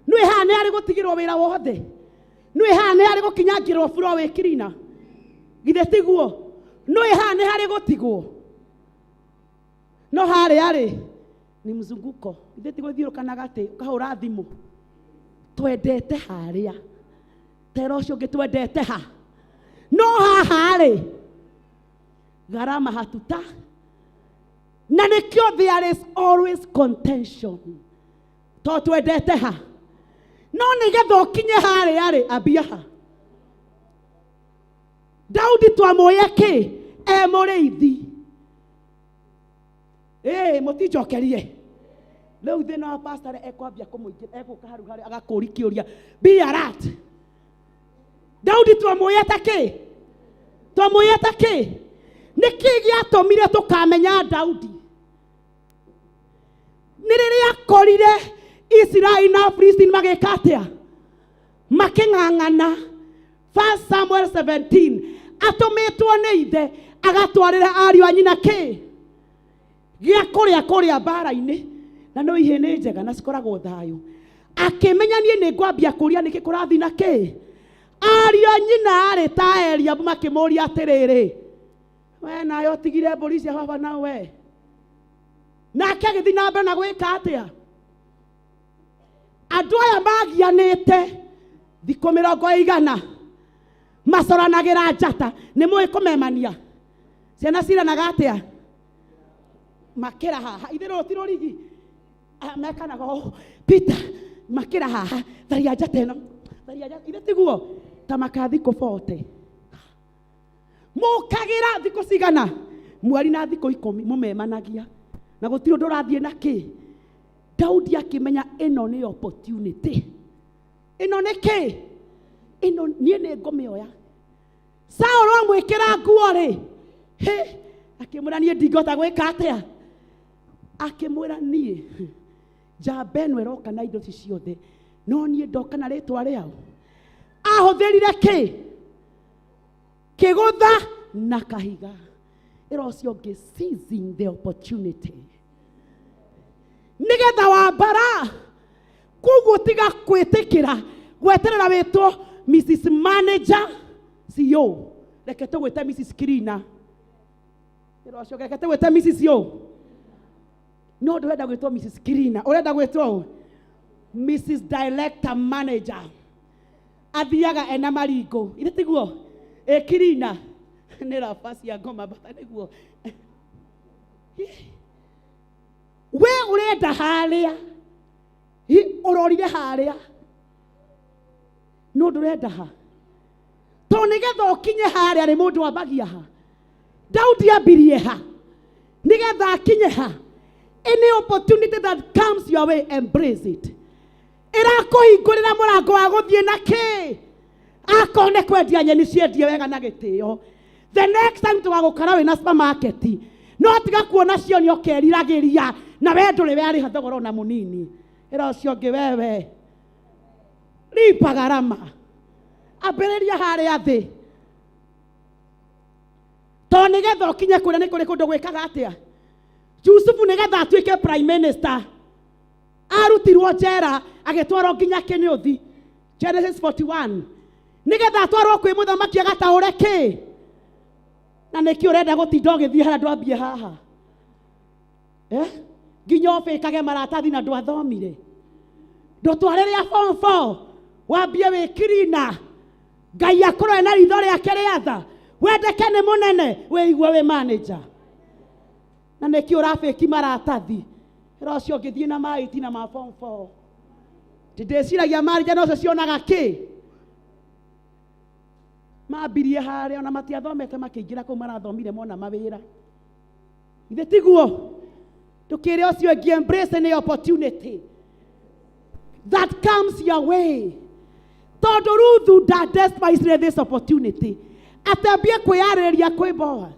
Speaker 2: nĩ haha nĩ harĩ gũtigĩrwo wĩra wothe, nĩ haha nĩ harĩ gũkinyangĩrwo buro wĩkirina, githĩ tiguo? Nĩ haha nĩ harĩ gũtigwo. No harĩa rĩ ni mzunguko, githĩ ti gũthiũrũkana gatĩ ũkahũra thimũ. Twendete harĩa, tera ũcio ũngĩ twendete ha. No haha rĩ gharama hatuta, na nĩkĩo there is always contention, to twendete ha. No nĩgetha ũkinye harĩa rĩ, ambia ha. Daudi twamũĩ kĩ? E mũrĩithi. Ĩ mũtinjokerie rĩu thĩna wa pastor ekwambia kũmũingĩra, egũka haru harĩa agakũri kĩũria, be alert. Daudi twamũĩ ta kĩ? Twamũĩ ta kĩ? Nĩkĩ gĩatũmire tũkamenya Daudi? Nĩ rĩrĩa akorire Isiraeli na Afilisti magĩka atĩa? Makĩng'ang'ana. 1 Samuel 17, atũmĩtwo nĩ ithe agatwarĩra ariũ a nyina kĩ gĩa kũrĩa kũrĩa mbara-inĩ, na no ihĩ nĩ njega na cikoragwo thayũ. Akĩmenya niĩ nĩ ngwambia kũria nĩkĩ kũrathiĩ na kĩ. Ariũ a nyina arĩ ta Eliabu makĩmũria atĩrĩrĩ, we nawe ũtigire mbũri cia baba na we. Nake agĩthiĩ na mbere na gwĩka atĩa? Andũ aya magianĩte thikũ mĩrongo ĩigana macoranagĩra njata, nĩ mũĩ kũmemania ciana ciranaga atĩa? Makĩra haha, ithe rũrũ ti rũrigi, mekanaga ũũ, Peter makĩra haha, tharia njata ĩno, tharia njata, ithe tiguo ta maka thikũ 40 mũkagĩra thikũ cigana, mweri na thikũ 10 mũmemanagia na gũtirĩ ũndũ ũrathiĩ na kĩ. Daudi akĩmenya ĩno nĩ opportunity. Ĩno nĩ kĩ? Ĩno niĩ nĩ ngũmĩoya. Saũlũ amwĩkĩra nguo rĩ, hĩ, akĩmwĩra niĩ ndingĩhota gwĩka atĩa? Akĩmwĩra niĩ njamba ĩno ĩroka na indo ici ciothe, no niĩ ndoka na rĩtwa rĩao. Ahũthĩrire kĩ? Kĩgũtha na kahiga. Ĩra ũcio ũngĩ, seizing the opportunity. Nĩgetha wambara koguo tiga kwĩtĩkĩra gweterera wĩtwo Mrs. Manager CEO. Reke tũgwĩte Mrs. Kirina. Ĩra ũcio ũngĩ, reke tũgwĩte Mrs. O. No ndũrenda gwĩtwo Mrs. Kirina, ũrenda gwĩtwo ũ? Mrs. Director Manager. Athiaga ena maringũ. Ithe tiguo? Ĩ Kirina. Nĩ raba cia ngoma bata nĩguo. We ũrenda harĩa. Hi, ũrorire harĩa. No ndũrenda ha. Tondũ nĩgetha ũkinye harĩa rĩ, mũndũ ambagia ha. Daudi ambirie ha. Nĩgetha akinye ha. Any opportunity that comes your way, embrace it. Ĩrakũhingũrĩra mũrango wa gũthiĩ na kĩ? Akorwo nĩ kwendia nyeni ciendie wega na gĩtĩo. The next time tũgagũkora wĩna supermarket, no tiga kuona cio nĩ ũkeriragĩria na we ndũrĩ werĩha thogora ona mũnini. Ĩra ũcio ũngĩ, wewe lipa gharama, ambĩrĩria harĩa thĩ, tondũ nĩgetha ũkinye kũrĩa nĩ kũrĩ kũndũ gwĩkaga atĩa. Jusufu nĩgetha atuĩke prime minister arutirwo njera agĩtwarwo nginya Kĩnĩũthi, Genesis 41, nĩgetha atwarwo kwĩ mũthamaki agataũre kĩ. Na nĩkĩ ũrenda gũtinda ũgĩthiĩ harĩa ndwambie haha? Nginya ũbĩkage maratathi na ndwathomire, ndũtware rĩa form 4 wambie wĩkirina, Ngai akũrore na ritho rĩake rĩa tha, wendeke nĩ mũnene, wĩigue wĩ manager. Na nĩkĩ ũrabĩki maratathi? Ĩra ũcio ũngĩthiĩ na maiti na ma form 4. Ndĩciragia manager nocio cionaga kĩ? Mambirie harĩa ona matiathomete makĩingĩra kũu marathomire mona mawĩra. Ithe tiguo? Ndũkĩre ũcio ũngĩ, embrace any opportunity that comes your way. Tondũ Ruthu nda despised this opportunity. Atambie kwĩyarĩrĩria kwĩ Boaz.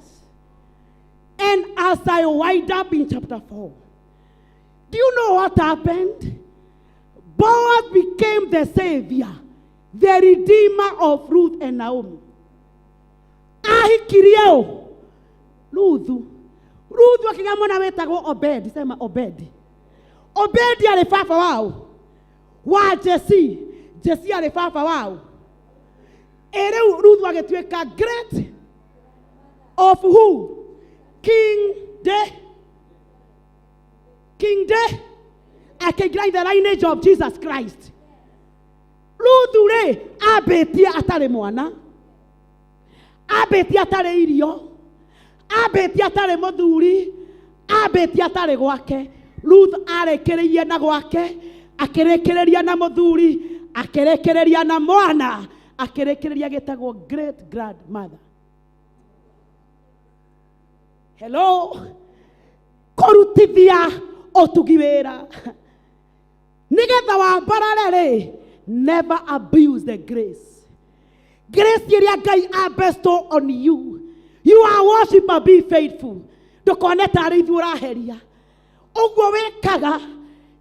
Speaker 2: And as I wind up in chapter 4, do you know what happened? Boaz became the savior, the redeemer of Ruth and Naomi. Ahikirie ũ? Ruthu. Ruthu akĩgĩa mwana wĩtagwo Obedi. Sema Obedi. Obedi arĩ baba wao wa Jesi. Jesi arĩ baba wao. Ĩ rĩu Ruthu agĩtuĩka great of who? King De. King De. Akĩingĩra in the lineage of Jesus Christ. Ruthu rĩ ambĩtie atarĩ mwana, ambĩtie atarĩ irio, ambĩtie atarĩ mũthuri, ambĩtie atarĩ gwake. Ruth arĩkĩrĩirie na gwake, akĩrĩkĩrĩria na mũthuri, akĩrĩkĩrĩria na mwana, akĩrĩkĩrĩria gĩtagwo great grandmother. Hello, kũrutithia ũtugi wĩra nĩgetha wambarare rĩ, never abuse the grace. Grace ĩrĩa Ngai a bestow on you. You are worshiper, be faithful. Ndũkone tarĩ ithuĩ ũraheria. Ũguo wĩkaga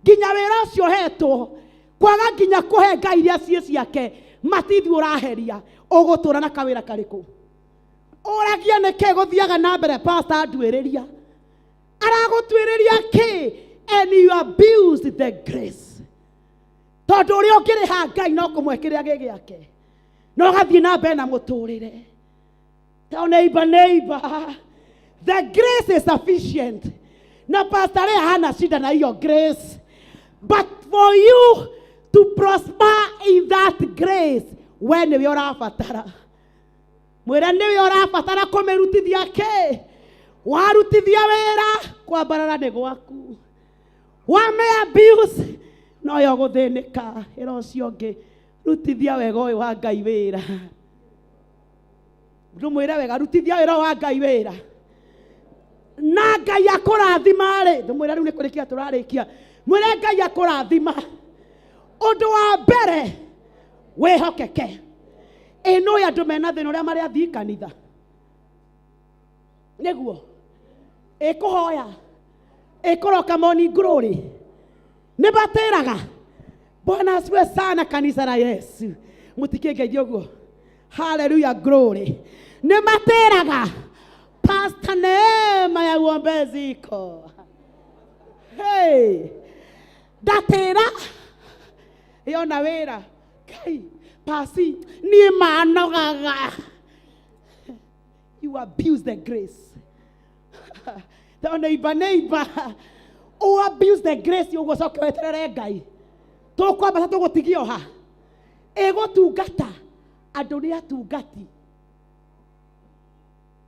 Speaker 2: nginya wĩra ũcio ũhetwo, kwaga nginya kũhe Ngai iria ciĩ ciake, matithuĩ ũraheria. Ũgũtũra na kawĩra karĩkũ? Ũragie nĩkĩ gũthiaga na mbere, pastor anduĩrĩria. Aragũtuĩrĩria kĩ? And you abuse the grace. Tondũ ũrĩa ũngĩrĩha Ngai no kũmwe kĩrĩa gĩ gĩake, no ũgathiĩ na mbere na mũtũrĩre. Tell neighbor, neighbor, the grace is sufficient. Na pastor rĩ hana shida na hiyo grace. But for you to prosper in that grace, we nĩwe ũrabatara. Mwĩre nĩwe ũrabatara kũmĩrutithia kĩ? Warutithia wĩra, kwambarara nĩ gwaku. Wame abuse, no yo gũthĩnĩka. Ĩra ũcio ũngĩ, rutithia wega ũyũ wa Ngai wĩra. Ndũmwĩre wega, rutithia wĩra wa Ngai wĩra. Na Ngai akũrathima rĩ, ndũmwĩre rĩu nĩ kũrĩkia tũrarĩkia. Mwĩre Ngai akũrathima. Ũndũ wa mbere wĩhokeke. Ĩ nũĩ andũ mena thĩna ũrĩa marĩ athii kanitha nĩguo ĩkũhoya ĩkũroka morning glory nĩ matĩraga. Bwana asifiwe sana kanitha la Yesu. Mũtikĩngeithie ũguo. Haleluya, glory. Nĩ matĩraga Pastor Neema ya uombezi iko. Hey, ndatĩra yona wĩra Kai pasi niĩ manogaga. You abuse the grace. Tell neighbor, neighbor, oh, abuse the grace. Ũguo coke weterere Ngai tũkwambata tũgũtigio ha ĩgũtungata andũ nĩ atungati.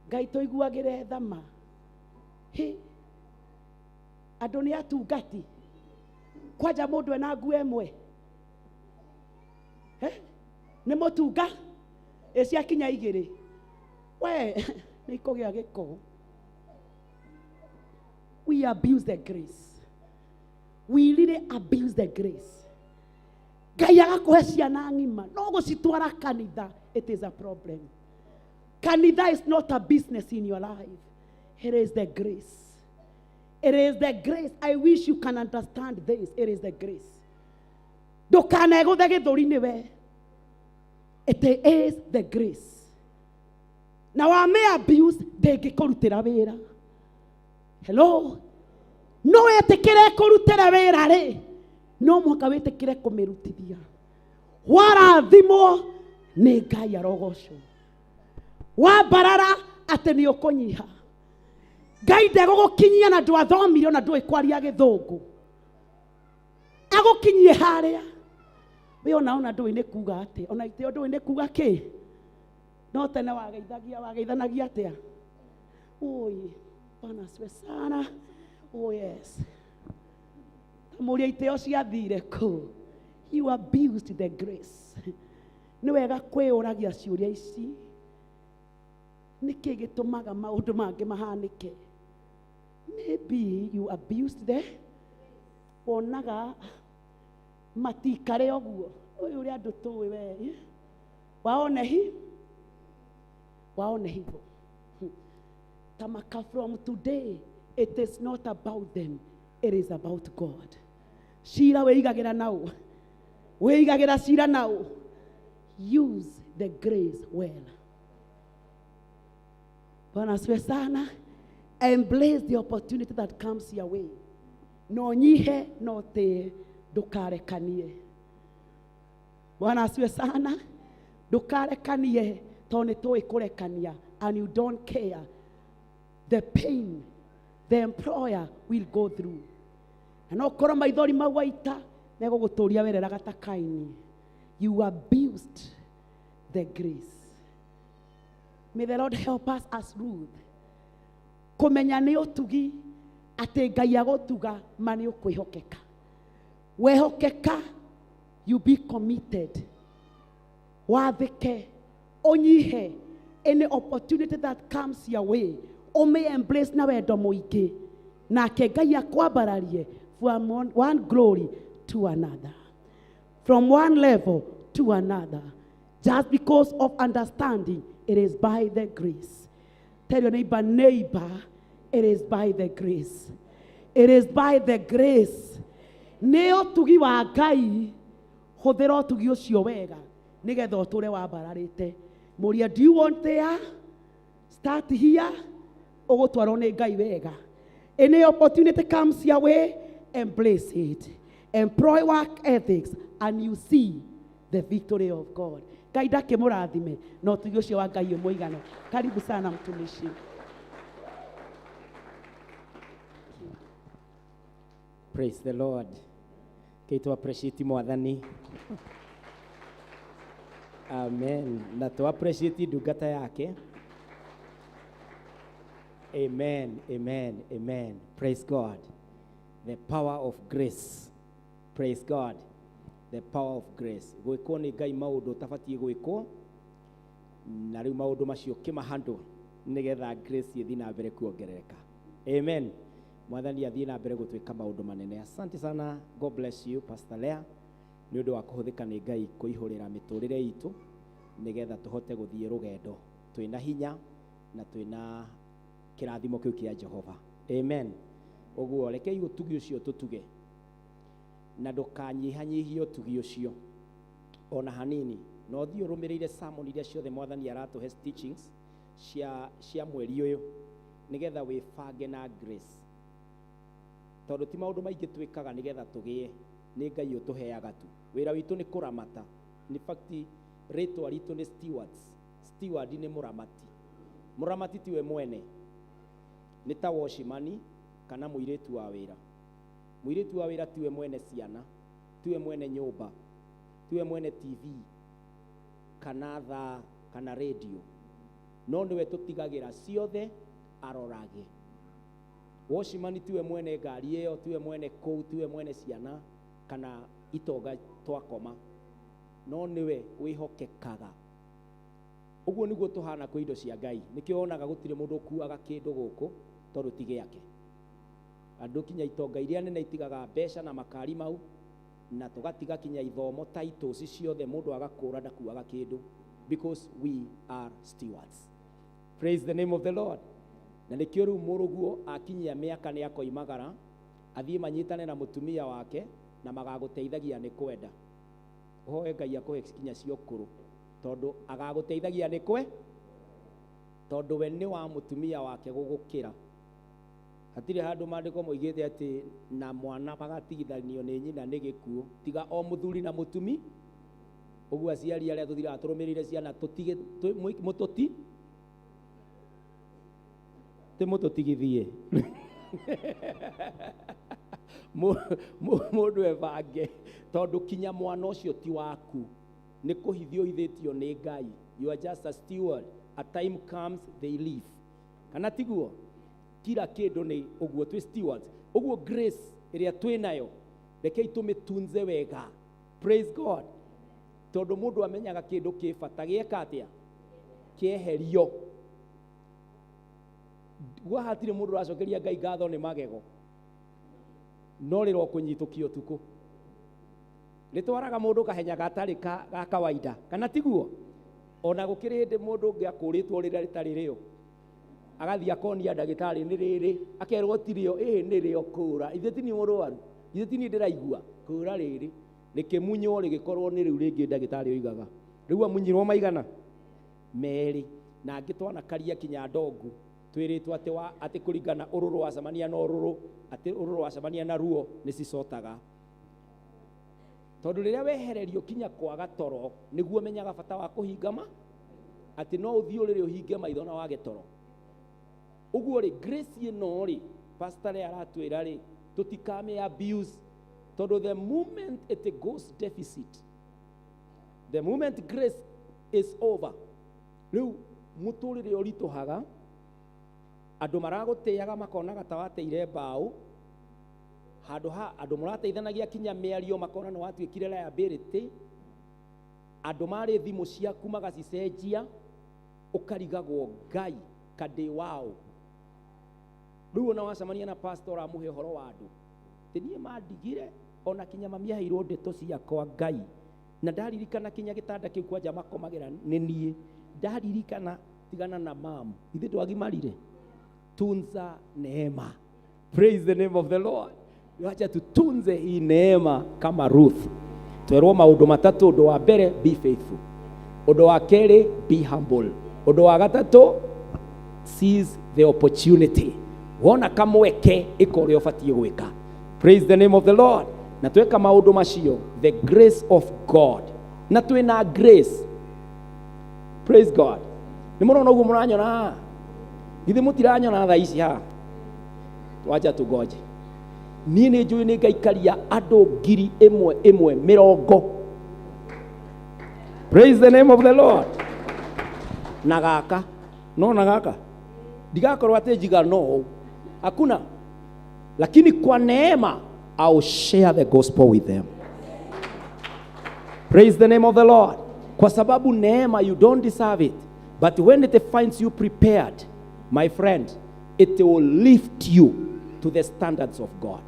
Speaker 2: Ngai tũiguagĩre thama. Hĩ, andũ nĩ atungati kwanja mũndũ ena nguo ĩmwe. Eh? Nĩ mũtunga ĩ ciakinya igĩrĩ we nĩ ikũgĩa gĩko. We abuse the grace. We really abuse the grace. Ngai agakũhe ciana ng'ima no gũcitwara kanitha it is a problem. Kanitha is not a business in your life. It is the grace. It is the grace. I wish you can understand this. It is the grace. Ndũkanegũthe gĩthũri nĩwe. It is the grace. Na wame abuse ndĩngĩkũrutĩra wĩra. Hello, no wĩtĩkĩre kũrutĩra wĩra rĩ, no mũhaka wĩtĩkĩre kũmĩrutithia. Warathimwo nĩ Ngai arogocwo. Wambarara atĩ nĩ ũkũnyiha. Ngai ndegũgũkinyia na ndwathomire ona ndũĩ kwaria gĩthũngũ agũkinyie harĩa we ona ndũĩ nĩ kuga atĩa, ona itĩo ndũĩ nĩ kuga kĩ. No tene wageithagia wageithanagia atĩa? Oi, Bwana asifiwe sana. Oh yes, tamũria itĩo ciathire kũ. You abused the grace. Nĩ wega kwĩyũragia ciũria ici. Nĩkĩ gĩtũmaga maũndũ mangĩ mahanĩke? Maybe you abused the wonaga matikare ũguo ũyũ ũrĩa andũ tũĩ we waone hi waone hivyo. Tamaka, from today it is not about them, it is about God. Cira wĩigagĩra nau, wĩigagĩra cira nau. Use the grace well. Bwana asifiwe sana. Embrace the opportunity that comes your way. No nyihe no tĩe, ndũkarekanie. Bwana asifiwe sana. Ndũkarekanie tondũ nĩ tũĩ kũrekania and you don't care the pain the employer will go through. Na no korwo maithori mau waita megũgũtũria wereraga ta Kaini. You abused the grace. May the Lord help us as Ruth kũmenya nĩ ũtugi atĩ Ngai agũtuga ma nĩ ũkwĩhokeka. Wehokeka, you be committed, wathĩke, ũnyihe. Any opportunity that comes your way, ũmĩ embrace na wendo mũingĩ, nake Ngai akwambararie from one glory to another, from one level to another, just because of understanding it is by the grace. Tell your neighbor, "Neighbor, it is by the grace. It is by the grace." Nĩ ũtugi wa Ngai. Hũthĩra ũtugi ũcio wega nĩgetha ũtũre wambararĩte. Mũria, do you want there? Start here. Ũgũtwarwo nĩ Ngai wega. Any opportunity comes your way, embrace it. Employ work ethics and you see the victory of God. Ngai ndakĩmũrathime na ũtugi ũcio wa Ngai ũmũigana. Karibu sana, mtumishi.
Speaker 1: Praise the Lord. Kei tu appreciate Mwathani. Amen. Na tu appreciate ndungata yake. Amen. Amen. Amen. Praise God. The power of grace. Praise God. The power of grace. Gwĩkwo nĩ Ngai maũndũ ũtabatiĩ gwĩkwo na rĩu maũndũ macio kĩmahandũ nĩgetha grace ĩthiĩ na mbere kuongerereka. Amen. Mwathani athiĩ na mbere gũtwĩka maũndũ manene. Asante sana, God bless you, Pastor Lea, nĩ ũndũ wa kũhũthĩka nĩ Ngai kũihũrĩra mĩtũrĩre itũ nĩgetha tũhote gũthiĩ rũgendo twĩna hinya na twĩna kĩrathimo kĩu kĩa Jehova. Amen. Ũguo rekei ũtugi ũcio tũtuge na ndũkanyihanyihie ũtugi ũcio ona hanini, na ũthiĩ ũrũmĩrĩire sermon iria ciothe Mwathani aratũhe, teachings cia mweri ũyũ, nĩgetha wĩbange na grace, tondũ ti maũndũ maingĩ twĩkaga nĩgetha tũgĩe, nĩ Ngai ũtũheaga tu. Wĩra witũ nĩ kũramata. In fact, rĩtwa ritũ nĩ stewards. Steward nĩ mũramati. Mũramati tiwe mwene, nĩ ta watchman kana mũirĩtu wa wĩra. Mũirĩtu wa wĩra tiwe mwene ciana, tiwe mwene nyũmba, tiwe mwene TV kana thaa kana radio, no nĩwe tũtigagĩra ciothe arorage. Watchman tiwe mwene ngari ĩyo, tiwe mwene kũu, tiwe mwene ciana kana itonga twakoma, no nĩwe wĩhokekaga. Ũguo nĩguo tũhana kwĩ indo cia Ngai. Nĩkĩo wonaga gũtirĩ mũndũ ũkuaga kĩndũ gũkũ tondũ ti gĩake. Andũ kinya itonga iria nene itigaga mbeca na makari mau, na tũgatiga kinya ithomo titles ciothe, mũndũ agakũra ndakuaga kĩndũ, because we are stewards. Praise the name of the Lord. Na nĩkĩo rĩu mũrũguo akinyia mĩaka nĩ akoimagara athiĩ manyitane na mũtumia wake na magagũteithagia nĩ kwenda. Ũhoe Ngai akũhe kinya cia ũkũrũ, tondũ agagũteithagia nĩ kwe, tondũ we nĩ wa mũtumia wake gũgũkĩra. Hatirĩ handũ maandĩko moigĩte atĩ na mwana magatigithanio nĩ nyina nĩ gĩkuũ, tiga o mũthuri na mũtumi. Ũguo aciari arĩa tũthiraga tũrũmĩrĩire ciana, tũtige mũtũti ti mũtũtigithie. Mũndũ ebange, tondũ kinya mwana ũcio ti waku, nĩ kũhithio ũhithĩtio nĩ Ngai. You are just a steward. A time comes, they leave, kana tiguo? Kila kĩndũ nĩ ũguo, twĩ stewards. Ũguo grace ĩrĩa twĩ nayo, rekei tũmĩtunze wega. Praise God. Tondũ mũndũ amenyaga kĩndũ kĩ bata gĩeka atĩa kĩeherio. Gwa hatirĩ mũndũ ũracokeria Ngai ngatho nĩ magego, no rĩro kũnyitũkio ũtukũ rĩtwaraga mũndũ kahenya gatarĩ ga kawaida, kana tiguo? Ona gũkĩrĩ hĩndĩ mũndũ ũngĩ akũrĩtwo rĩrĩa rĩtarĩ rĩo, agathiĩ akonia ndagĩtarĩ nĩ rĩrĩ, akerwo ti rĩo. Ĩĩ, nĩ rĩo, kũra ithuĩ ti niĩ mũrwaru, ithuĩ ti niĩ ndĩraigua, kũra rĩrĩ. Rĩkĩmunywo, rĩgĩkorwo nĩ rĩu rĩngĩ ndagĩtarĩ oigaga. Rĩu amunyirwo maigana merĩ. Na angĩ twanakaria kinya ndongu twĩrĩtwo atĩ wa atĩ kũringana ũrũrũ wacemania na ũrũrũ, atĩ ũrũrũ wacemania na ruo nĩ cicotaga, tondũ rĩrĩa wehererio kinya kwaga toro nĩguo menyaga bata wa kũhinga ma atĩ no ũthiĩ ũrĩrĩ ũhinge maitho na wage toro. Ũguo rĩ, grace ĩno rĩ, pastor rĩ aratwĩra rĩ, tũtikame abuse, tondũ the moment it goes deficit, the moment grace is over, rĩu mũtũrĩre ũritũhaga. Andũ maragũtĩaga makonaga ta wateire mbaũ handũ ha andũ mũrateithanagia, kinya mĩario makona nĩ watuĩkire liability. Andũ marĩ thimũ ciaku magacicenjia, ũkarigagwo Ngai kandĩ wao. Rĩu ona wacemania na pastor ũramũhe ũhoro wa andũ, atĩ niĩ mandigire, ona kinya mami aheirwo ndeto ciakwa Ngai, na ndaririkana kinya gĩtanda kĩu kwanja makomagĩra nĩ niĩ ndaririkana. Tigana na mam, ithuĩ twagimarire. Tunza neema. Praise the name of the Lord. Wacha tutunze hii neema kama Ruth. Twerwo maũndũ matatũ. Ũndũ wa mbere, be faithful. Ũndũ wa kerĩ, be humble. Ũndũ wa gatatũ, seize the opportunity. Wona kamweke, ĩka ũrĩa ũbatiĩ gwĩka. Praise the name of the Lord. Na tweka maũndũ macio, the grace of God, na twĩna grace. Praise God. Nĩ mũrona ũguo mũranyona haha? Githĩ mũtiranyona thaa ici haha? Wacha tungoje. Niĩ nĩ njũĩ nĩ ngaikaria andũ 1000 mĩrongo. Praise the name of the Lord. Na gaka no na gaka ndigakorwo atĩ njiga no hakuna, lakini kwa neema I'll share the gospel with them. Praise the name of the Lord. Kwa sababu neema, you don't deserve it, but when it finds you prepared, my friend, it will lift you to To the standards of God.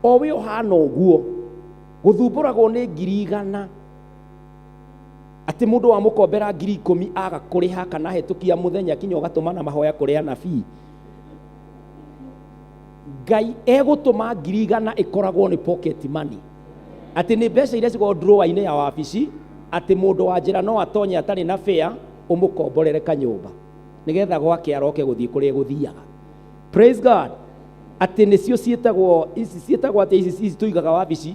Speaker 1: O we ũhana ũguo gũthumbũragwo nĩ 100,000 atĩ mũndũ wamũkombera 10,000 aga kũrĩha kana hetũkia mũthenya kinya ũgatũmana mahoya kũrĩ anabii. Ngai egũtũma 100,000 ĩkoragwo nĩ pocket money, atĩ nĩ mbeca iria cikoragwo drawer-inĩ ya wabici, atĩ mũndũ wa njĩra no atonye atarĩ na fare, ũmũkomborere kanyũmba nĩgetha gwake aroke gũthiĩ kũrĩa gũthiaga. Praise God. Atĩ nĩcio ciĩtagwo ici, ciĩtagwo atĩ ici tũigaga wabici,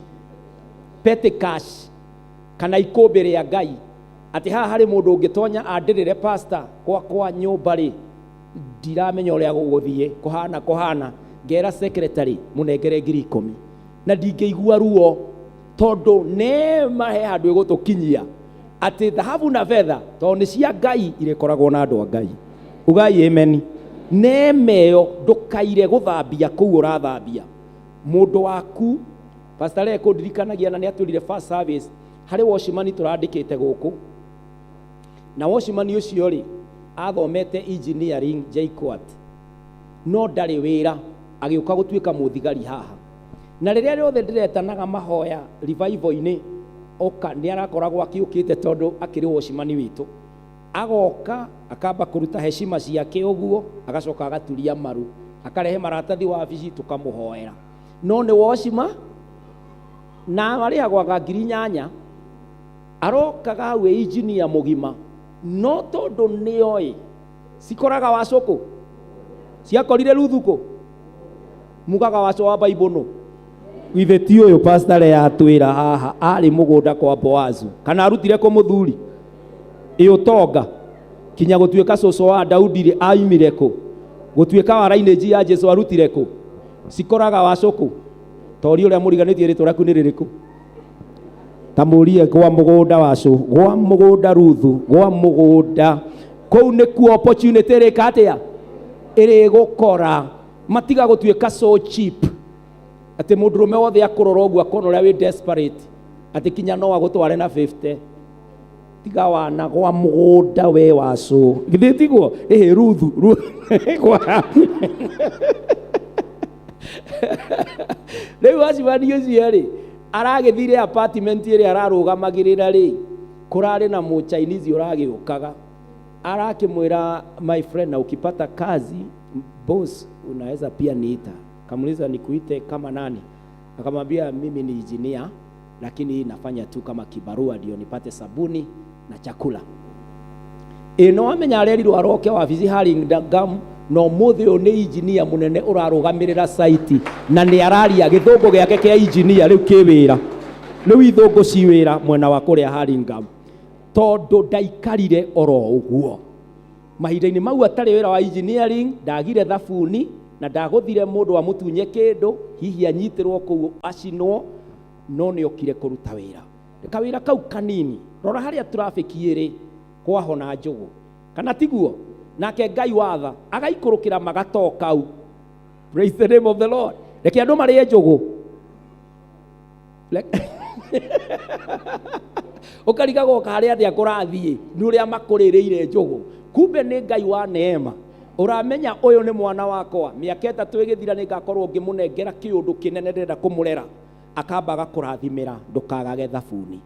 Speaker 1: petty cash kana ikũmbĩ rĩa Ngai, atĩ haha harĩ mũndũ ũngĩtonya andĩrĩre pastor gwakwa nyũmba rĩ, ndiramenya ũrĩa gũgũthiĩ kũhana kũhana, ngera secretary mũnengere 10,000 na ndingĩigua ruo, tondũ neema he handũ ĩgũtũkinyia atĩ thahabu na betha tondũ nĩ cia Ngai irĩkoragwo na andũ a Ngai. Ugai amen. Neema ĩyo ndũkaire gũthambia kũu ũrathambia mũndũ waku. Pastor Lee kũndirikanagia na nĩ atwĩrire first service harĩ watchman tũrandĩkĩte gũkũ, na watchman ũcio rĩ athomete engineering JKUAT no ndarĩ wĩra, agĩũka gũtuĩka mũthigari haha, na rĩrĩa rĩothe ndĩretanaga mahoya revival-inĩ oka nĩ arakoragwo akĩũkĩte tondũ akĩrĩ watchman witũ, agoka akamba kũruta heshima ciake ũguo, agacoka agaturia maru, akarehe maratathi wabici tũkamũhoera, no nĩ watchman na arĩhagwaga 8,000, arokaga hau ĩ engineer mũgima, no tondũ nĩoĩ cikoraga wacũkũ ciakorire Ruthu kũ mugaga wacũ wa Bible no githĩ ti ũyũ pastor yatwĩra haha arĩ mũgũnda kwa Boazu kana arutire kũ mũthuri ĩ ũtonga kinya gũtuĩka cũcũ wa Daudi rĩ aimire kũ, gũtuĩka wa lineage ya Jesu arutire kũ, cikoraga wacũkũ tori ũrĩa mũriganĩtie rĩtwa rĩaku nĩ rĩrĩkũ, ta mũrie gwa mũgũnda wacũ, gwa mũgũnda Ruthu, gwa mũgũnda kũu nĩkuo opportunity ĩrĩka atĩa ĩrĩgũkora, matiga gũtuĩka so cheap atĩ mũndũrũme wothe akũrora ũguo akona ũrĩa wĩ desperate atĩ kinya no agũtware na 50, tiga wana gwa mũgũnda we wacũ, githĩ tiguo? Ĩhĩ Ruthu rĩu wacimani ũcio rĩ aragĩthire apartment ĩrĩa ararũgamagĩrĩra rĩ, kũrarĩ na mũchinese ũragĩũkaga arakĩmwĩra, my friend, na ukipata kazi boss unaweza pia niita. Kamuuliza nikuite kama nani? Akamwambia mimi ni engineer lakini nafanya tu kama kibarua ndio nipate sabuni na chakula. Ĩ no amenya arerirwo aroke wabici Hurlingham, no mũthĩ ũyũ nĩ engineer mũnene ũrarũgamĩrĩra site na nĩ araria gĩthũngũ gĩake kĩa engineer rĩu kĩ wĩra, rĩu ithũngũ ci wĩra mwena wa kũrĩa Hurlingham, tondũ ndaikarire oro ũguo mahinda-inĩ mau atarĩ wĩra wa engineering, ndagire thabuni na ndagũthire mũndũ amũtunye kĩndũ hihi anyitĩrwo kũu acinwo, no nĩ okire kũruta wĩra kawĩra kau kanini. Rora harĩa traffic ĩrĩ kwahona njũgũ kana tiguo, nake Ngai watha agaikũrũkĩra magatoo kau. Praise the name of the Lord. Reke andũ marĩe njũgũ ũkarigagwo karĩa atĩa kũrathiĩ nĩ ũrĩa makũrĩrĩire njũgũ, kumbe nĩ Ngai wa neema ũramenya ũyũ nĩ mwana wakwa, mĩaka 3 ĩgĩthira nĩ ngakorwo ngĩmũnengera kĩũndũ kĩnene ndĩrenda kũmũrera, akamba agakũrathimĩra ndũkagage thabuni.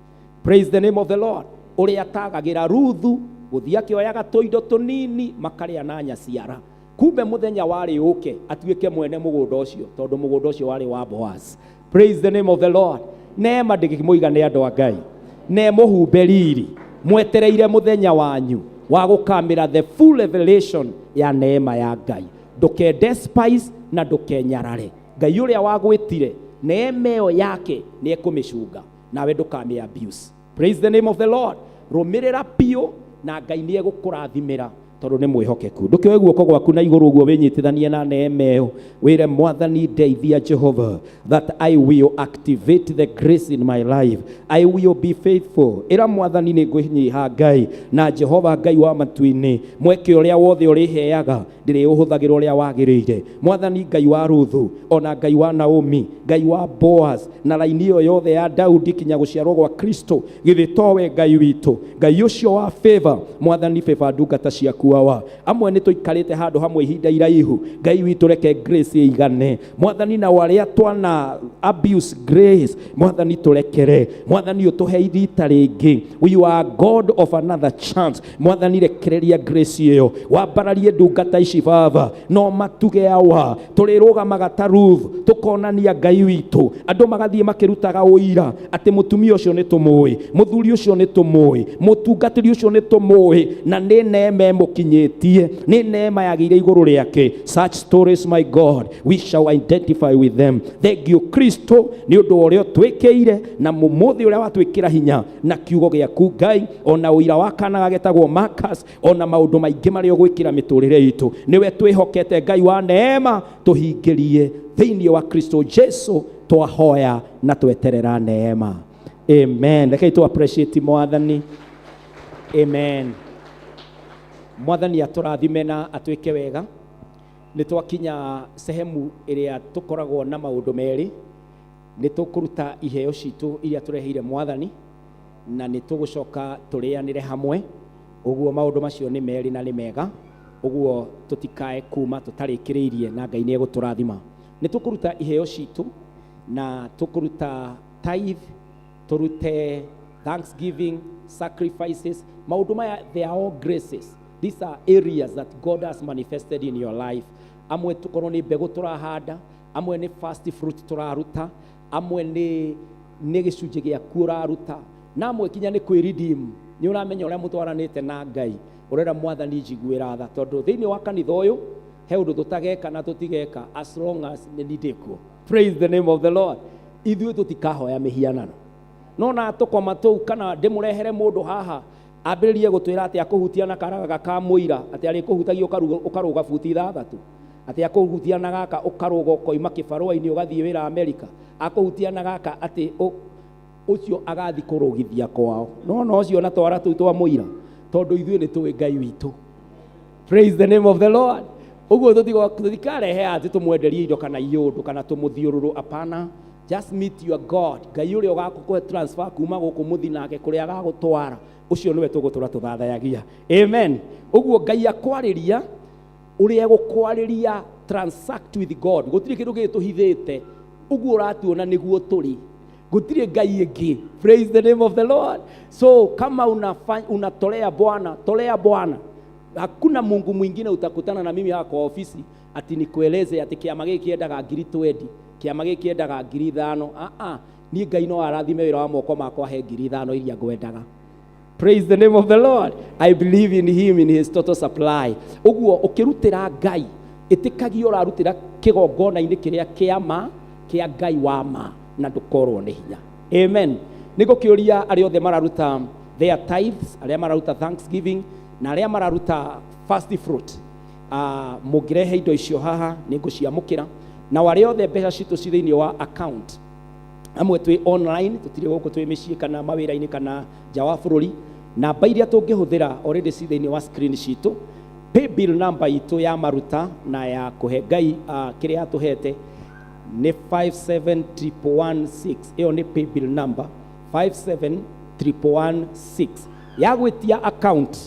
Speaker 1: Praise the name of the Lord. Ũrĩa atagagĩra Ruthu gũthiĩ akĩoyaga tũindo tũnini makarĩa na nyaciara, kumbe mũthenya warĩ ũke atuĩke mwene mũgũnda ũcio, tondũ mũgũnda ũcio warĩ wa Boaz. Praise the name of the Lord. Neema ndĩkĩmũigane andũ a Ngai, ne mũhumbe riri mwetereire mũthenya wanyu wa gũkamĩra the full revelation ya neema ya Ngai. Ndũkende spice na ndũkenyarare, Ngai ũrĩa wagwĩtire neema ĩyo yake nĩ ekũmĩcunga nawe ndũkamĩ abuse. Praise the name of the Lord. Rũmĩrĩra biũ na Ngai nĩ egũkũrathimĩra tondũ nĩ mwĩhokeku. Ndũkĩoe guoko gwaku na igũrũ ũguo wĩnyitithanie na neema ĩyo, wĩre Mwathani ndeithia Jehova that I will activate the grace in my life, I will be faithful. Ĩra Mwathani nĩ ngwĩnyiha Ngai na Jehova Ngai wa matu-inĩ, mweke ũrĩa wothe ũrĩheaga ndĩrĩũhũthagĩra ũrĩa wagĩrĩire. Mwathani Ngai wa Ruthu ona Ngai wa Naomi, Ngai wa Boaz na raini ĩyo yothe ya Daudi kinya gũciarwo gwa Kristo, githĩ towe Ngai witũ, Ngai ũcio wa favor. Mwathani favor ndungata ciaku. ciaku awa. Amwe nĩ tũikarĩte handũ hamwe ihinda iraihu, Ngai witũ reke grace ĩigane. Mwathani, na arĩa twana abuse grace, Mwathani tũrekere. Mwathani, ũtũhe rita rĩngĩ. We are God of another chance. Mwathani, rekereria grace ĩyo, wambararie ndungata ici Baba, no matuge awa tũrĩrũgamaga ta Ruth, tũkonania Ngai witũ, andũ magathiĩ makĩrutaga ũira atĩ mũtumia ũcio nĩ tũmũĩ, mũthuri ũcio nĩ tũmũĩ, mũtungatĩri ũcio nĩ tũmũĩ, na nĩ neema ĩmũkinyĩtie, nĩ neema yagĩire igũrũ rĩake. Such stories, my God, we shall identify with them. Thank you, Kristo, nĩ ũndũ wa ũrĩa ũtwĩkĩire na mũmũthĩ ũrĩa watwĩkĩra hinya na kiugo gĩaku Ngai, ona ũira wa kana gagetagwo Marcus, ona maũndũ maingĩ marĩa ũgwĩkĩra mĩtũrĩre itũ. Nĩwe twĩhokete, Ngai wa neema, tũhingĩrie thĩinĩ wa Kristo Jesu twahoya na tweterera neema. Amen. Rekei tu appreciate Mwathani. Amen. Mwathani atũrathime na atwĩke wega. Nĩ twakinya sehemu ĩrĩa tũkoragwo na maũndũ merĩ. Nĩ tũkũruta iheo citũ iria tũreheire Mwathani, na nĩ tũgũcoka tũrĩanĩre hamwe. Ũguo maũndũ macio nĩ merĩ na nĩ mega, ũguo tũtikae kuma tũtarĩkĩrĩirie, na Ngai nĩ egũtũrathima. Nĩ tũkũruta iheo citũ na tũkũruta tithe, tũrute thanksgiving sacrifices. Maũndũ maya, they are all graces. These are areas that God has manifested in your life. Amwe tũkorwo nĩ mbegũ tũrahanda, amwe nĩ first fruit tũraruta, amwe nĩ gĩcunjĩ gĩaku ũraruta, na amwe kinya nĩ kwĩ-redeem. Nĩ ũramenya ũrĩa mũtwaranĩte na Ngai, ũrera Mwathani njiguĩra tha, tondũ thĩinĩ wa kanitha ũyũ he ũndũ tũtageka na tũtigeka as long as nĩ niĩ ndĩkuo. Praise the name of the Lord. Ithuĩ tũtikahoya mĩhianano, no na tũkoma tũu kana ndĩmũrehere mũndũ haha ambĩrĩrie gũtwĩra atĩ akũhutia na karaga ka mũira, atĩ arĩkũhutagia ũkarũga buti 6, atĩ akũhutia na gaka ũkarũga ũkoima kĩbarũa-inĩ ũgathiĩ wĩra Amerika, akũhutia na gaka atĩ ũcio agathi kũrũgithia kwao. No ũcio na twara tũu twa mũira, tondũ ithuĩ nĩ tũĩ Ngai witũ. Praise the name of the Lord. Ũguo tũtikarehe atĩ tũmwenderie indo kana iũndũ kana tũmũthiũrũrũ. Apana, just meet your God. Ngai ũrĩa ũgakũhe transfer kuma gũkũ mũthi nake kũrĩa agagũtwara, ũcio nĩwe tũgũtũra tũthathayagia. Amen. Ũguo Ngai akwarĩria ũrĩa egũkwarĩria, transact with God. Gũtirĩ kĩndũ gĩtũhithĩte. Ũguo ũratuona nĩguo tũrĩ, gũtirĩ Ngai ĩngĩ. Praise the name of the Lord. So kama unatolea Bwana, tolea Bwana. Hakuna Mungu mwingine utakutana na mimi hapa kwa ofisi ati nikueleze ati kĩama gĩkĩ kĩendaga ngiri 20, kĩama gĩkĩ kĩendaga 5,000. Ah ah, niĩ Ngai no arathime wĩra wa moko makwa, he 5,000 iria ngwendaga. Praise the name of the Lord. I believe in him, in his total supply. Ũguo ũkĩrutĩra Ngai, ĩtĩkagia ũrarutĩra kĩgongona-inĩ kĩrĩa kĩa ma, kĩa Ngai wa ma, na ndũkorwo nĩ hinya. Amen. Nĩ ngũkĩũria arĩa othe mararuta their tithes, arĩa mararuta thanksgiving, na arĩa mararuta first fruit. Mũngĩrehe indo icio haha nĩ ngũciamũkĩra. Na arĩa othe mbeca citũ ci thĩinĩ wa account, amwe twĩ online, tũtirĩ gũkũ, twĩ mĩciĩ kana mawĩra-inĩ kana nja wa bũrũri, namba iria tũngĩhũthĩra already ci thĩinĩ wa screen citũ. Paybill number itũ ya maruta na ya kũhe Ngai kĩrĩa atũhete nĩ 571116. Ĩyo nĩ paybill number 571116. Ya gwĩtia account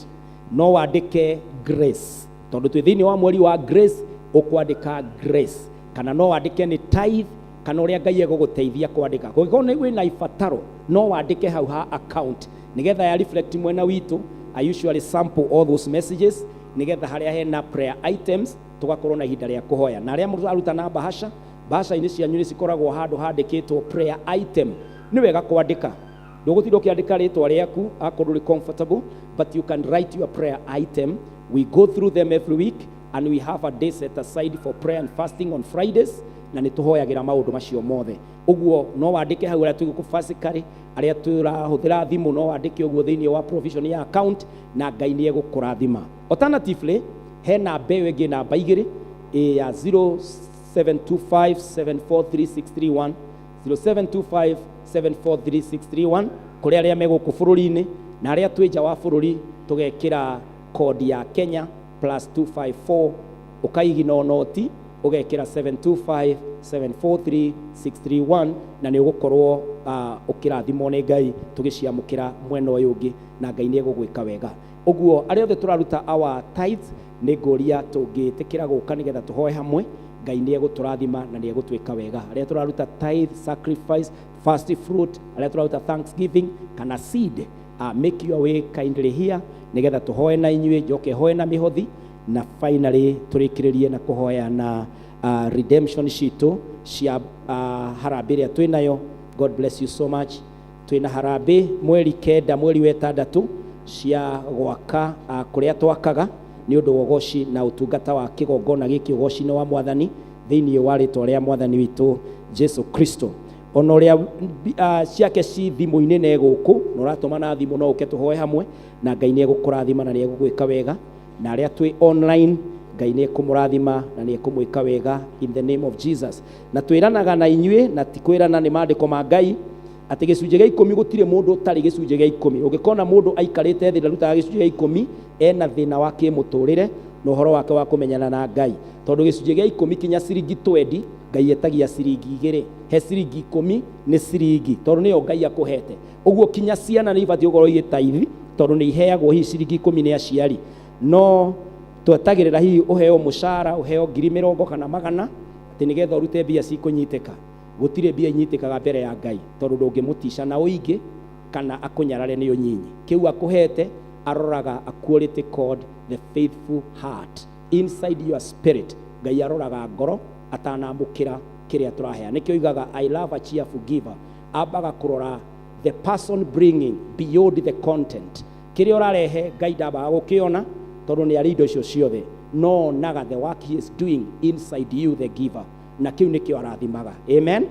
Speaker 1: no wandĩke Grace, tondũ twĩ thĩinĩ wa mweri wa Grace, ũkwandĩka Grace, kana no wandĩke nĩ tithe, kana ũrĩa Ngai egũgũteithia kwandĩka. Kũngĩkorwo nĩ wĩna ibataro, no wandĩke hau ha account nĩgetha ya reflect mwena witũ. I usually sample all those messages nĩgetha harĩa hena prayer items tũgakorwo na ihinda rĩa kũhoya. Na arĩa mũraruta na bahasha, bahasha-inĩ cianyu nĩ cikoragwo handũ handĩkĩtwo prayer item. Nĩ wega kwandĩka, ndũgũtinda ũkĩandĩka rĩtwa rĩaku akorwo ndũrĩ comfortable, but you can write your prayer item. We go through them every week, and we have a day set aside for prayer and fasting on Fridays, na nĩ tũhoyagĩra maũndũ macio mothe. Ũguo no wandĩke hau, arĩa twĩ gũkũ physically, arĩa tũrahũthĩra thimũ, no wandĩke ũguo thĩinĩ wa provision ya account, na Ngai nĩ egũkũrathima. Alternatively, he namba ĩyo ĩngĩ, namba igĩrĩ, ĩ ya 0725743631, 0725743631, kũrĩ arĩa me gũkũ bũrũri-inĩ, na arĩa twĩ nja wa bũrũri tũgekĩra kodi ya Kenya plus 254, ũkaigino noti. Ũgekĩra 725 743 631 na nĩ ũgũkorwo ũkĩrathimwo nĩ Ngai tũgĩciamũkĩra mwena ũyũ ũngĩ, na Ngai nĩ egũgwĩka wega. Ũguo arĩa othe tũraruta our tithes, nĩ ngũria tũngĩtĩkĩra gũka nĩgetha tũhoe hamwe. Ngai nĩ egũtũrathima na nĩ egũtwĩka wega. Arĩa tũraruta tithe, sacrifice, first fruit, arĩa tũraruta thanksgiving kana seed, make your way kindly here nĩgetha tũhoe na inyuĩ, njoke hoe na mĩhothi, na finally tũrĩkĩrĩrie na kũhoya na redemption citũ cia harambĩ ĩrĩa twĩ nayo. God bless you so much. Twĩna harambĩ mweri 9, mweri wa 6, cia gwaka kũrĩa twakaga nĩ ũndũ wa ũgoci na ũtungata wa kĩgongona gĩkĩ, ũgoci-inĩ wa Mwathani, thĩinĩ wa rĩtwa rĩa Mwathani witũ Jesu Kristo. Ona ũrĩa ciake ci thimũ-inĩ na gũkũ na ũratũma na thimũ, no ũke tũhoe hamwe, na Ngai nĩ egũkũrathima na nĩ egũgwĩka wega. Na arĩa twĩ online, Ngai nĩ ekũmũrathima na nĩ ekũmwĩka wega in the name of Jesus. Na twĩranaga na inyuĩ, na ti kwĩrana, nĩ maandĩko ma Ngai, atĩ gĩcunjĩ gĩa 10, gũtirĩ mũndũ ũtarĩ gĩcunjĩ gĩa 10. Ũngĩkona mũndũ aikarĩte thĩ ndarutaga gĩcunjĩ gĩa 10, ena thĩna wa kĩmũtũrĩre na ũhoro wake wa kũmenyana na Ngai, tondũ gĩcunjĩ gĩa 10 kinya ciringi 20, Ngai etagia ciringi 2. He ciringi 10 nĩ ciringi, tondũ nĩyo Ngai akũhete. Ũguo kinya ciana nĩ ibatiĩ gũkorwo igĩtaithi, tondũ nĩ iheagwo hihi ciringi 10 nĩ aciari. No twetagĩrĩra hihi ũheo mũcara, ũheo ngiri 80 kana magana, atĩ nĩgetha ũrute mbia cikũnyitĩka. Gũtirĩ mbia inyitĩkaga mbere ya Ngai, tondũ ndũngĩmũtica na ũingĩ kana akũnyarare nĩ ũnyinyi. Kĩu akũhete aroraga a quality called the faithful heart inside your spirit. Ngai aroraga ngoro atanamũkĩra kĩrĩa tũrahea. Nĩkĩo oigaga, "I love a cheerful giver." Ambaga kũrora the person bringing beyond the content. Kĩrĩa ũrarehe Ngai ndambaga gũkĩona, tondũ nĩ arĩ indo icio ciothe, no onaga the work he is doing inside you, the giver, na kĩu nĩkĩo arathimaga. Amen.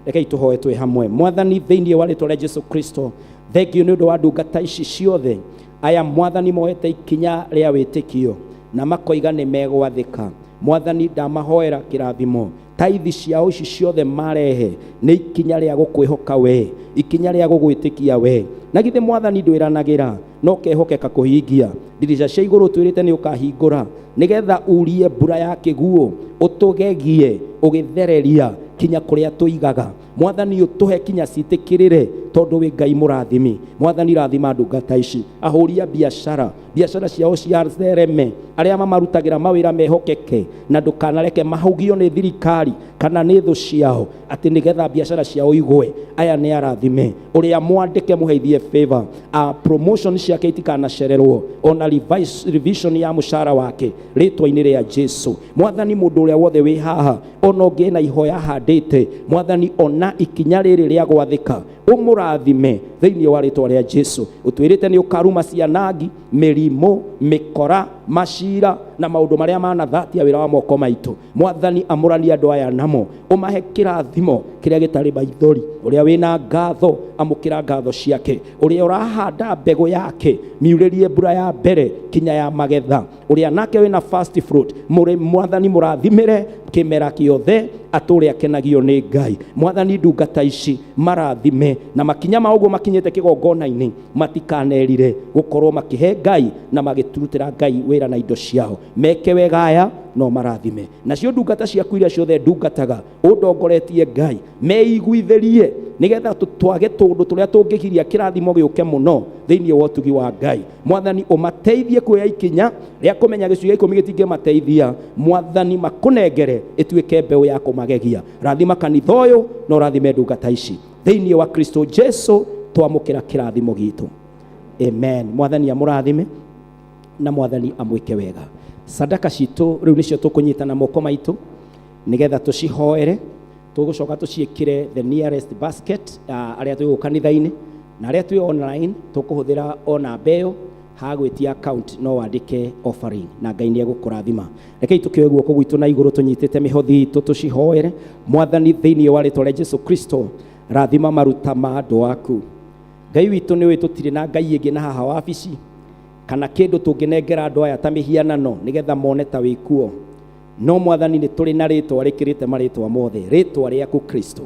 Speaker 1: Rekei tũhoe twĩ hamwe. Mwathani, thĩinĩ wa rĩtwa rĩa Jesu Kristo, thengiũ nĩ ũndũ wa ndungata ici ciothe. Aya, Mwathani, moete ikinya rĩa wĩtĩkio na makoiga nĩ megwathĩka. Mwathani, ndamahoera kĩrathimo. Taithi ciao ici ciothe marehe nĩ ikinya rĩa gũkwĩhoka we, ikinya rĩa gũgwĩtĩkia we. Na githĩ, Mwathani, ndwĩranagĩra no kehokeka kũhingia. Ndirica cia igũrũ twĩrĩte nĩ ũkahingũra nĩgetha urie mbura ya kĩguũ, ũtũgegie ũgĩthereria kinya kũrĩa tũigaga. Mwathani, ũtũhe kinya citĩkĩrĩre, tondũ wĩ Ngai mũrathimi. Mwathani, rathima ndungata ici, ahũri a biacara, biacara ciao ciathereme, arĩa mamarutagĩra mawĩra mehokeke, na ndũkanareke mahũgio nĩ thirikari kana nĩ thũ ciao atĩ nĩgetha biacara ciao igwe. Aya nĩ arathime. Ũrĩa mwandĩke, mũheithie favor, a promotion ciake itikanacererwo, ona revision ya mũcara wake, rĩtwa-inĩ rĩa Jesu. Mwathani, mũndũ ũrĩa wothe wĩ haha, ona ũngĩ na ihoya handĩte, Mwathani, ona ikinya rĩrĩ rĩa gwathĩka, ũmũrathime thĩinĩ wa rĩtwa rĩa Jesu. Ũtwĩrĩte nĩ ũkaruma cianangi, mĩrimũ, mĩkora, macira na maũndũ marĩa manathatia wĩra wa moko maitũ. Mwathani, amũrania andũ aya namo, ũmahe kĩrathimo kĩrĩa gĩtarĩ maithori. Ũrĩa wĩna ngatho, amũkĩra ngatho ciake. Ũrĩa ũrahanda mbegũ yake, miurĩrie mbura ya mbere kinya ya magetha. Ũrĩa nake wĩna first fruit, mũrĩ Mwathani, mũrathimĩre kĩmera kĩothe, atũre akenagio nĩ Ngai. Mwathani, ndungata ici marathime, na makinya ma ũguo makinyĩte kĩgongona-inĩ, matikanerire gũkorwo makĩhe Ngai na magĩturutĩra Ngai wĩra na indo ciao. Meke wega aya, no marathime. Nacio ndungata ciaku iria ciothe ndungataga ũndongoretie, Ngai, meiguithĩrie nĩgetha twage tũndũ tũrĩa tũngĩgiria kĩrathimo gĩũke mũno thĩinĩ wa ũtugi wa Ngai. Mwathani, ũmateithie kuoya ikinya rĩa kũmenya gĩcunjĩ gĩa 10 gĩtingĩmateithia. Mwathani, makũnengere ĩtuĩke mbeũ ya kũmagegia. Rathima kanitha ũyũ na ũrathime ndungata ici thĩinĩ wa Kristo Jesu. Twamũkĩra kĩrathimo gitũ. Amen. Mwathani amũrathime na Mwathani amwĩke wega. Sadaka citũ rĩu nĩcio tũkũnyita na moko maitũ nĩgetha tũcihoere. Tũgũcoka tũciĩkĩre the nearest basket, arĩa twĩ gũkũ kanitha-inĩ na arĩa twĩ online tũkũhũthĩra o namba ĩyo. Hagwĩtia account no wandĩke offering, na Ngai nĩ egũkũrathima. Rekei tũkĩoe guoko gwitũ na igũrũ tũnyitĩte mĩhothi itũ, tũcihoere. Mwathani, thĩinĩ wa rĩtwa rĩa Jesu Kristo, rathima maruta ma andũ aku. Ngai witũ, nĩ ũĩ tũtirĩ na Ngai ĩngĩ na haha wabici kana kĩndũ tũngĩnengera andũ aya ta mĩhianano nĩgetha mone ta wĩ kuo. No Mwathani, nĩ tũrĩ na rĩtwa rĩkĩrĩte marĩtwa mothe, rĩtwa rĩaku Kristo,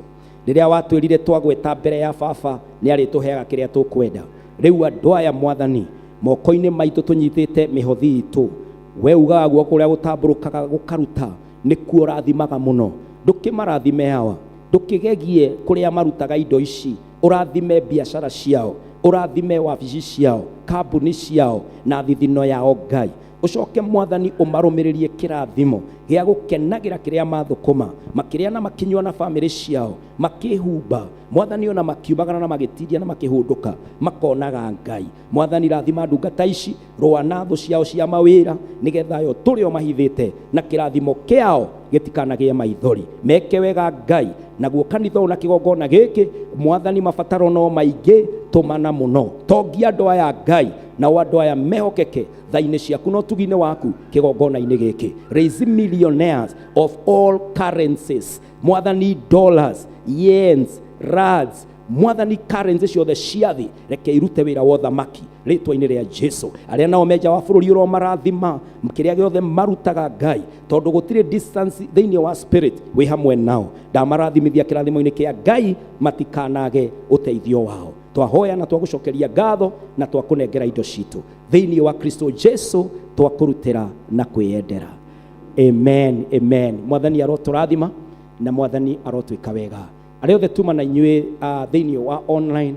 Speaker 1: rĩrĩa watwĩrire twagweta mbere ya Baba nĩ arĩtũheaga kĩrĩa tũkwenda. Rĩu andũ aya, Mwathani, moko-inĩ maitũ tũnyitĩte mĩhothi itũ. We ugaga guoko kũrĩa gũtambũrũkaga gũkaruta Nĩkuo ũrathimaga mũno. Ndũkĩmarathime hawa, ndũkĩgegie kũrĩa marutaga indo ici, ũrathime biacara ciao, ũrathime wabici ciao, kambuni ciao na thithino yao Ngai. Ũcoke Mwathani ũmarũmĩrĩrie kĩrathimo gĩa gũkenagĩra kĩrĩa mathũkũma, makĩrĩa na makĩnyua na bamĩrĩ ciao, makĩhumba Mwathani, ona makiumagara na magĩtindia na makĩhũndũka makonaga Ngai. Mwathani, rathima ndungata ici, rũa na thũ ciao cia mawĩra, nĩgetha yo tũrĩ o mahithĩte na kĩrathimo kĩao gĩtikanagĩe maithori. Meke wega Ngai, naguo kanitha ũyũ na kĩgongona gĩkĩ Mwathani, mabataro no maingĩ, tũmana mũno, tongia andũ aya Ngai, nao andũ aya mehokeke tha-inĩ ciaku na ũtugi-inĩ waku kĩgongona-inĩ gĩkĩ. Raise millionaires of all currencies Mwathani, dollars, yens, rands, Mwathani, currency ciothe cia thĩ, reke irute wĩra wa ũthamaki rĩtwa-inĩ rĩa Jesu. Arĩa nao menja wa bũrũri ũromarathima kĩrĩa gĩothe marutaga Ngai, tondũ gũtirĩ distance thĩinĩ wa spirit, wĩ hamwe nao. Ndamarathimithia kĩrathimo-inĩ kĩa Ngai, matikanage ũteithio wao. Twahoya na twagũcokeria ngatho na twakũnengera indo citũ thĩinĩ wa Kristo Jesu, twakũrutĩra na kwĩyendera. Amen, amen. Mwathani arotũrathima na Mwathani arotwĩka wega. Arĩa othe tuma na inyuĩ thĩinĩ wa online,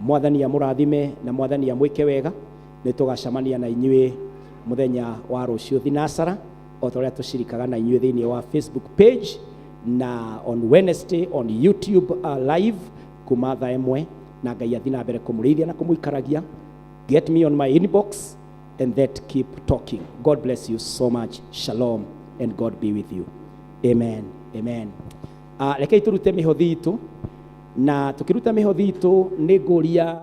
Speaker 1: Mwathani amũrathime na Mwathani amwĩke wega. Nĩ tũgacemania na inyuĩ mũthenya wa rũciũ thinasara, o ta ũrĩa tũcirikaga na inyuĩ thĩinĩ wa Facebook page, na on Wednesday on YouTube live kuma thaa 1. Na Ngai athi na mbere kũmũrĩithia na kũmũikaragia. Get me on my inbox and that keep talking. God bless you so much. Shalom and God be with you. Amen, amen. Rekei tũrute mĩhothi itũ, na tũkĩruta mĩhothi itũ nĩ ngũria.